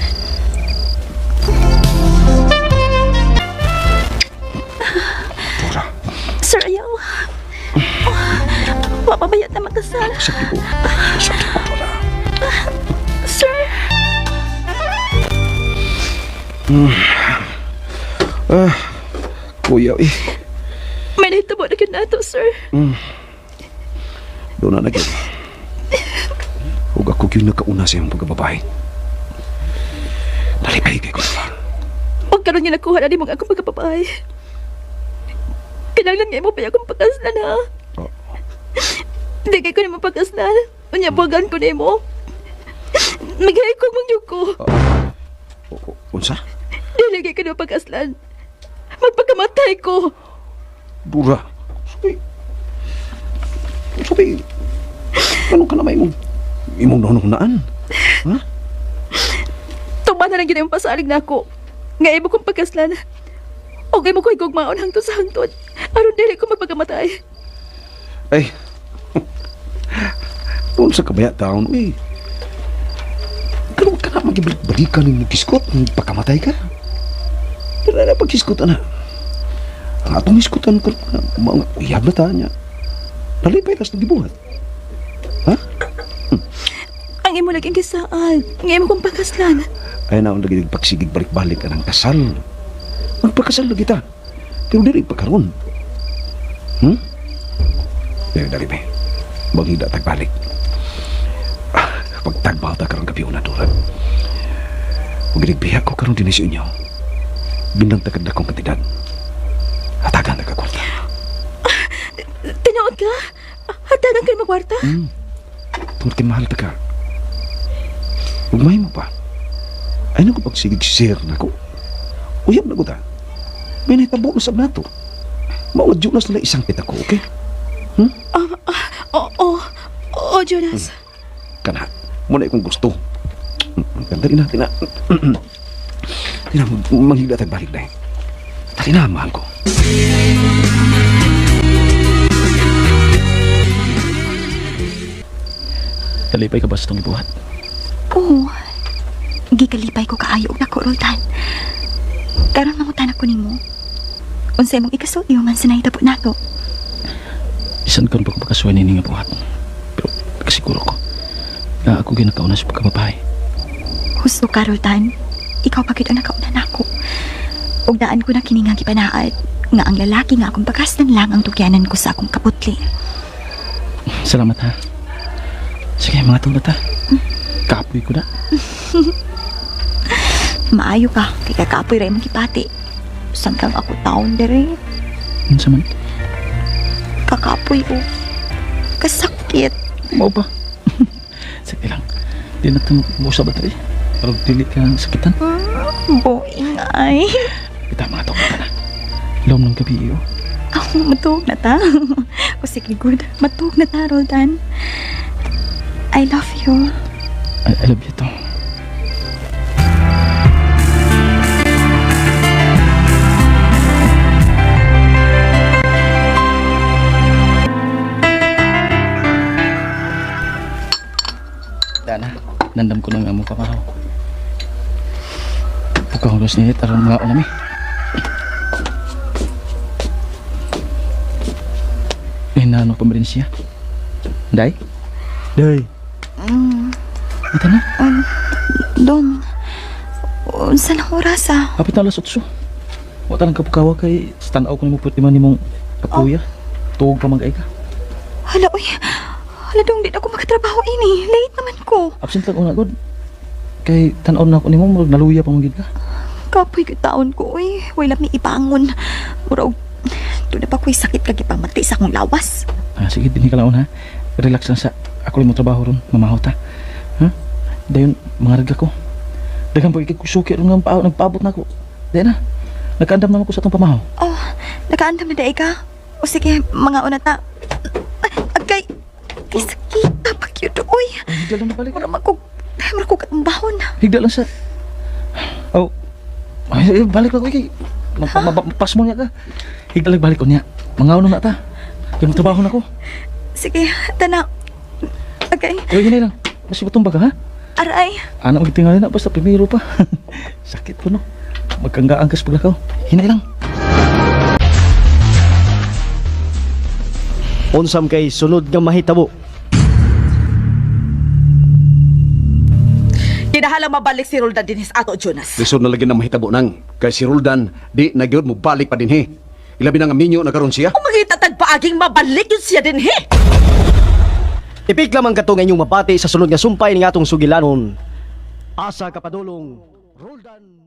Dora, Sir, ayaw. Oh, mapabayat na magkasal. sakit ko. Sakit ko, Dora. Sir. Ah, kuya, eh. May nahitabo na nato, sir. Doon na nagyan. Huwag ako yun nakauna sa iyong pagkababae. Nalipay kay ko na. Huwag karon nga nakuha na ni mong akong pagkababae. Kinahanglan nga mo pa akong pagkaslan, ha? Oh. Hindi kay ko nimo pagkaslan. Unya, buwagan ko nimo. Maghay ko mong ko. Unsa? Dili kay ko nimo pagkaslan. Magpakamatay ko. Dura. Sabi. Sabi. Ano ka na may imong imong nununaan? Ha? Tuba na lang yun yung pasalig na ako. Nga imo kong pagkaslan. O imo ko higugmaon hangtod sa hangtod. Aron dili ko magpakamatay. Ay. Unsa ka ba taon? Uy. Pero ka na magibalik-balikan ng giskot, pagkamatay ka. Pero na pagkiskot ana. Ang atong iskutan ko mga uyab na ta niya. Nalipay tas nagibuhat. Ha? Ang imo laging gisaad. Nga imo kong pagkaslan. Ay na ang lagi pagsigig balik-balik ka ng kasal. Magpakasal na kita. Pero dili pa karon. Dali, dali, be. Manghida tagbalik. Ah, pagtagbaw ta karon gabi una duran. Ug ginigbiya ko karon dinhi sa inyo. Bindang takad na kong kantidad. Hatagan na ka kwarta. Tinuod ka? Hatagan ka magkwarta? Tungod kay mahal ta ka. Ug mahimo pa. Ay naku pagsigig share nako. Uyab na ko ta. May nahitabo na sab nato. Mao nga Jonas nila isang kita ko, okay? Oo, oo. Oo, Jonas. Kana, muna ikong gusto. Dali na, tina. Tina, manghila tag balik na. Dali na, mahal ko. Kalipay ka ba sa itong ibuhat? Oo. Gikalipay ko kaayo og nako, Roldan. Karon mangutan ako nimo. Unsay mong ikasulti man sa nahitabo nato. Bisan karon pa ko makasuway nini nga buhat. Pero kasiguro ko nga ako ginakauna sa pagkababae. Husto ka, Roldan. Ikaw pa gyud ang nakauna nako. Ug daan ko na kini nga gipanaad nga ang lalaki nga akong pakaslan lang ang tugyanan ko sa akong kaputli. Salamat ha. Sige, mga tulad ha. Kapoy ko na. Maayo ka kay kakapoy ra imong gipati. Samtang ako taon dere, Unsa man? kakapoy o kasakit. Mao ba? Sige lang. Di na ito musa ba ito eh? Pero dili ka sakitan. Boing ay. Kita mga tulad na. Lom ng gabi iyo. Ako, matuog na ta. O sige, good. Matuog na ta, Roldan. I love you. I love you too. Nagandam ko ng among pamahaw. Pugkahong dos nito, aron mga unami. Eh, naano pa rin siya? Day? Day. Ito na. Dong, unsa na oras ah? Kapit na alas 8. Wa talang kapukawa kay stand out ko nimo puti man nimong kapuya. Tuog pa man kay ka. Hala, uy. Hala, dong, di na ako makatrabaho ini. Late naman ko. Absent lang una god. Kay tan-aw na ako nimo murag naluya pa man gid ka. Kapoy ko taon ko, uy. Wala mi ibangon. Mura og doon na pa ko'y sakit kag ipamati sa akong lawas. Ah, sige, dinhi ka laon ha. Relax lang sa ako lang mo trabaho ron, mamahaw ta. Ha? Dayon mangarga ko. Daghan pa kay suki ron nga nagpaabot na ako. Dayon na. Nagkaandam naman ko sa atong pamahaw. Oh, nakaandam na daay ka. O sige, mga una ta. Agay, kay sakita pa gyud, uy. Higda lang na balik. Mura man ko, mura ko katumbahon. Higda lang sa Oh. Ay, eh, balik lang ko kay pas mo niya ka. Higda lang balik ko niya. Mangaon na ta. Kay mo trabaho na ko. Sige, tana. Agay, Uy, hinay lang. Mas ibatumba ka ha? aray. Anak magtingali na basta primero pa. Sakit ko no. Magkanggaan kas paglakaw. Hinay lang. Unsam kay sunod nga mahitabo. Kinahalang mabalik si Roldan dinhi sa ato, Jonas. Lisod na lagi na mahitabo nang kay si Roldan di na gyud mo balik pa dinhi. Ilabi na nga minyo na karon siya. O mangita tag paaging mabalik yun siya dinhi. Tipik lamang kato nga inyong mabati sa sunod nga sumpay ning atong sugilanon. Asa kapadulong, Roldan.